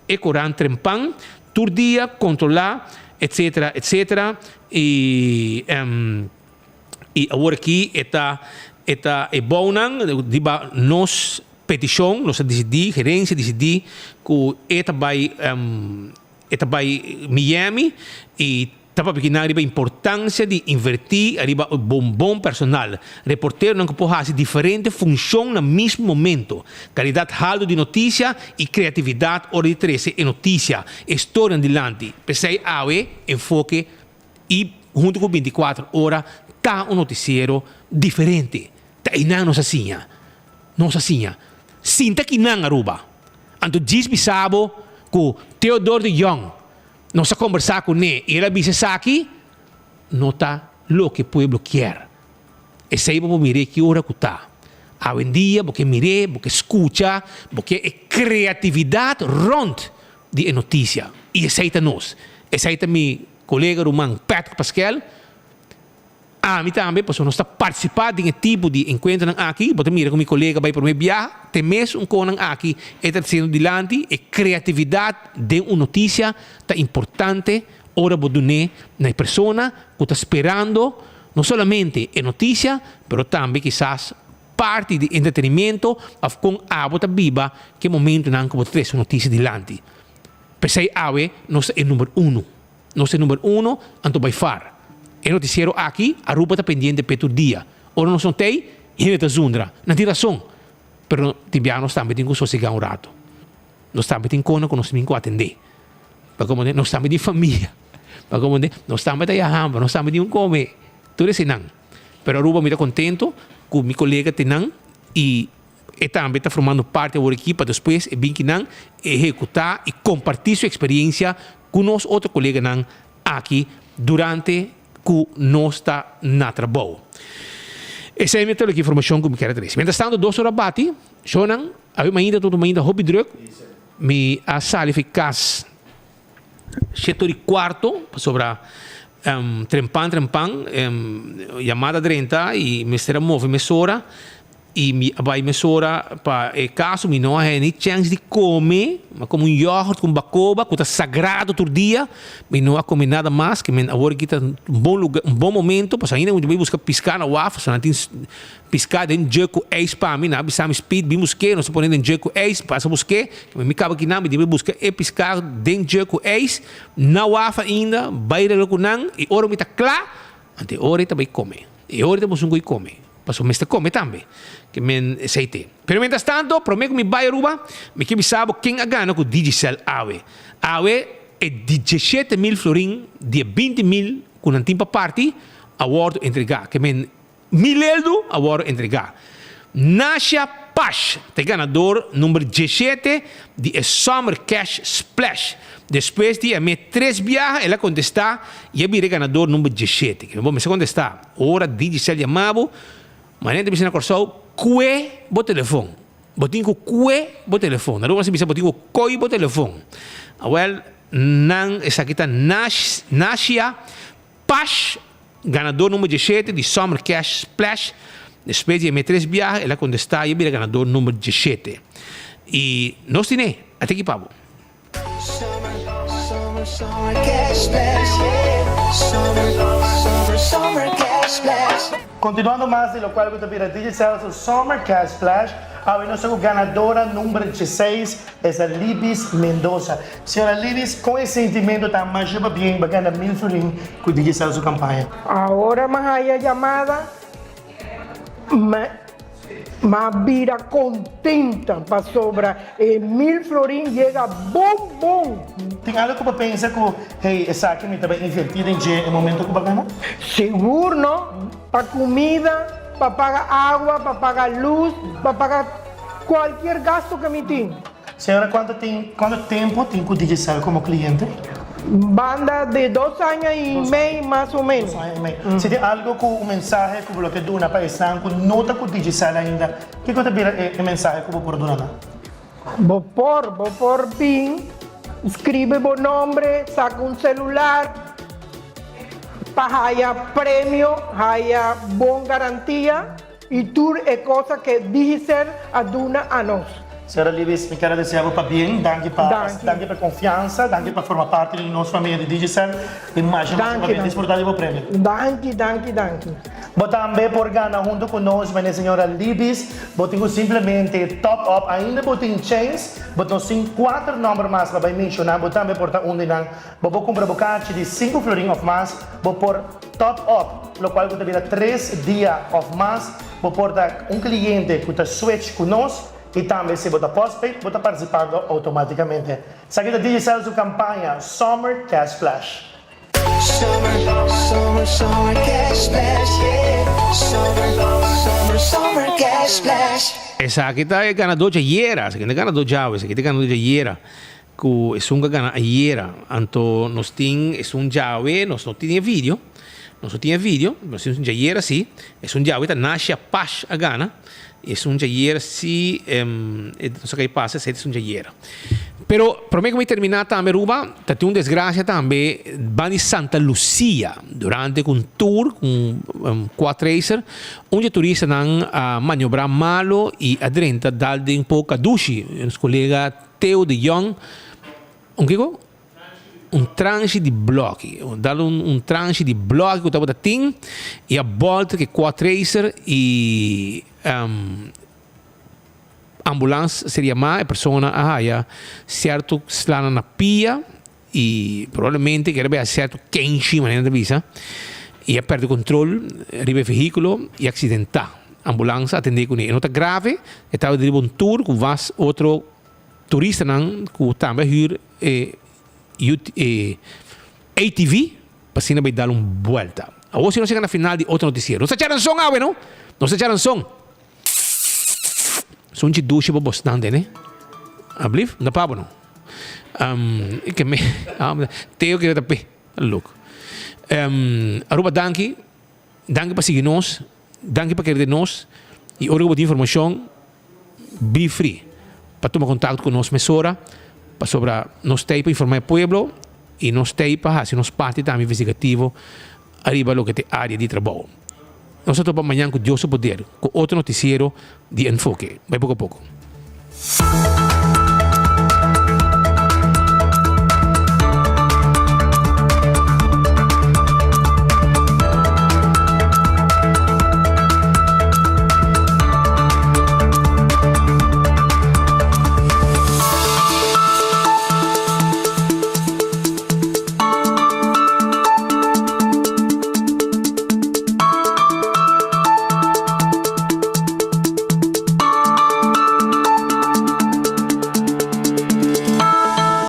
e korant trempan tur dia kontrolá etsetera etsetera i i awor aki e ta e ta e bounan riba nos petishon nos a disidí gerensia a disidí ku e ta bai e ta bai Miami i Ta papia kinan riba importancia di inverti riba bon bon personal, reporteronan cu por haci diferente funcion na mismo momento, calidad halto di noticia y creatividad ora di trece e noticia, e storianan dilanti. P'esey awe Enfoke y hunto cu 24 Ora ta un noticiero diferente. Ta eynan nos a siña. Nos a siña. Sinta kinan Aruba. Anto djis bisa bo cu Theodore de Jong Nos a kombersá kuné i el a bisa esaki no ta loke pueblo kier. Esei bo por mir'é ki ora ku ta. Awendia bo ke mir'é, bo ke skucha, bo ke e kreatividat rònt di e notisia. I esei ta nos. Esei ta mi kolega ruman Patrick Paskel. Ami tambe, pasobra nos ta partisipá den e tipo di enkuentronan aki. Bo ta mira ku mi kolega bai promé biaha, te mes un konan aki e ta tresiendo dilanti. E kreatividat den un notisia ta importante ora bo dun'é na e persona ku ta sperando no solamente e notisia, pero tambe kisas parti di entretenimiento òf kon abo ta biba ku e momentunan ku bo ta trese un notisia dilanti. P'esei awe nos ta e number uno. Nos e number uno, anto by far. E noticiero aki, Aruba ta pendiente p'e tur dia. Ora nos no t'ey, hende ta zundra. Nan tin rason. Pero tin bia nos tambe tin cu sosega un rato. Nos tambe tin kona ku nos tin ku atendé. Pa komo nos tambe tin famia. Pa komo nos tambe ta ya hamber, nos tambe tin ku kome. Tur eseinan. Pero Aruba mi ta kontento ku mi kolega tin nan i e tambe ta formando parti awor aki pa despues e bin kinan ehekutá i kompartí su eksperiensia ku nos otro koleganan aki durante ku nos ta na trabou. Esei mi ta loke informashon ku mi kier a trese. Mientras tanto dos ora bati, shownan, awe mainta tur mainta hopi druk, mi a sali fi kas shete ora i kuarto pasobra trempan trempan yamada drenta i mester a move mesora I mi a bai mesora pa e kaso, mi no a haya ni chèns di kome, mi a kome un yògùrt ku un bakoba ku ta sagrado tur dia, mi no a kome nada mas, ke men awor aki ta un bon luga, un bon momento, pasobra ainda mi ta bai buska piská na waf, pasobra nan tin piská den jug ku ijs pa mi, nan a bisa mi Speed bin busk'é, nos a pone den jug ku ijs, pasa busk'é, ke men mi kaba kinan, mi tin bai buska e piská den jug ku ijs na waf ainda, bai regla ku nan, i ora mi ta kla, anto e ora ei ta bai kome, e ora ei ta boso un koi kome. Pasobra mester kome tambe. Ke men esei te. Pero mientras tanto, prome ku mi bai Aruba, mi ke bisa bo ken a gana ku Digicel awe. Awe e diecisiete mil florin di e binti mil ku nan tin pa parti a wòrdu entregá. Ke men mil eldu a wòrdu entregá. Nasha Pash ta e ganador number diecisiete di e Summer Cash Splash. Despues di a me tres biaha el a kontestá i a bira e ganador number diecisiete. Ke men bo mester kontestá. Ora Digicel yama bo, manera ta bisa na Kòrsou, kue bo telefon. Bo tin ku kue bo telefon. Na Aruba nan sa bisa bo tin ku koi bo telefon. Awèl, nan esaki ta Nash, Nashia Pash, ganador number dieshete di Summer Cash Splash. Despues di e me tres biaha el a kontestá i a bira ganador number dieshete. I nos tine, a tiki pa bo. Continuando mas di locual cu ta bira Digicel su Summer Cash Splash, awe nos ta cu ganadora number dieseis, esa Libis Mendoza. Señora Libis, con e sentimento ta masha pabien pa gana mil florin cu Digicel su campaña? Ahora mi haya llamada, mi. M'a bira contenta pasobra e mil florin yega bon bon. Tin algo cu bo pensa cu, hey, esaki mi ta bay inverti den dje e momento cu bo gana? Sigur no! Pa cumida, pa paga agua, pa paga luz, pa paga cualkier gasto cu mi tin. Señora, cuanto tin, cuanto tempo tin cu Digicel como cliente? Banda di dos aña y mei mas o menos. Dos aña y mei. Si tin algo cu un mensahe cu bo lo ke duna pa esnan cu no ta cu Digicel ainda, kico ta bira e mensahe cu bo por duna nan? Bo por, bo por bin, scribe bo nombre, saca un celular pa haya premio, haya bon garantia. Y tur e cosa que Digicel a duna a nos. Señora Libis, mi kier a desea bo pabien. Danki pa Danki. danki pa e confiansa, danki pa forma parti di nos famia di Digicel y masha masha Danki, pabien danki. disfruta di bo premio. Danki, danki, danki. Bo tambe por gana hunto cu nos, mene señora Libis. Bo tin cu simplemente top up. Ainda bo tin chens, bo nos tin cuater nomber mas pa bay menciona, bo tambe por ta un di nan. Bo por cumpra bo kaarchi di sinku florin of mas, bo por top up, locual cu ta bira tres dia of mas. Bo por ta un cliente cu ta switch cu nos y tambe si bo ta postpaid bo ta participando automaticamente. Esaki ta Digicel su campaña Summer Cash Splash. Summer, summer, summer cash splash, yeah. Summer, summer, summer cash splash. Esaki ta e ganador djayera, esaki no e ganador djawe, esaki ta e ganador djayera. Ku esun ku a gana ayera. Anto nos tin esun djawe, nos no tin e video, nos no tin e video, nos tin esun djayera si, esun djawe ta Nasha Pash a gana, esun djayera si, nos a kai pasa esei ta esun djayera. Pero prome ku mi termina tambe Aruba, ta tin un desgracia tambe ban di Santa Lucia, durante ku un tour ku un quad racer, un dje turistanan a maniobra malo i a drenta dal den po kadushi, nos kolega Theo de Jong, un kiko? Un transhi di blòki. Dal un un transhi di blòki ku tabata tin i a bòlta ku e quad racer i ambulans ser yamá. E persona a haya sierto slana na pia i probablemente kere bai hasi sierto kenshi manera nan ta bisa i a pèrdè kontrol riba e vehíkulo i aksidentá. Ambulans a atendé kuné. E no ta grave, e tabata riba un tur ku was otro. turistanan ku tambe a hür e e ATV pa asina bai dal un buelta. Awor si nos yega na final di otro noticiero. Nos ta charanson awe no! Nos ta charanson! Sunchi dushi bo bosnan tene. Ablief? No pa bo no. Um, ke me, Teo kere ta pe. Look. Um, Aruba danki. Danki pa sigui nos. Danki pa kere den nos. Y ora ku bo tin informashon, be free pa tuma kontakto ku nos mesora. Pasobra nos ta ei pa informa e pueblo y nos ta ei pa hasi nos parti tambe investigativo ariba loke ta e area di trabou. Nos ta topa mañan ku Dios su poder ku otro noticiero di Enfoke. Bai poko poko.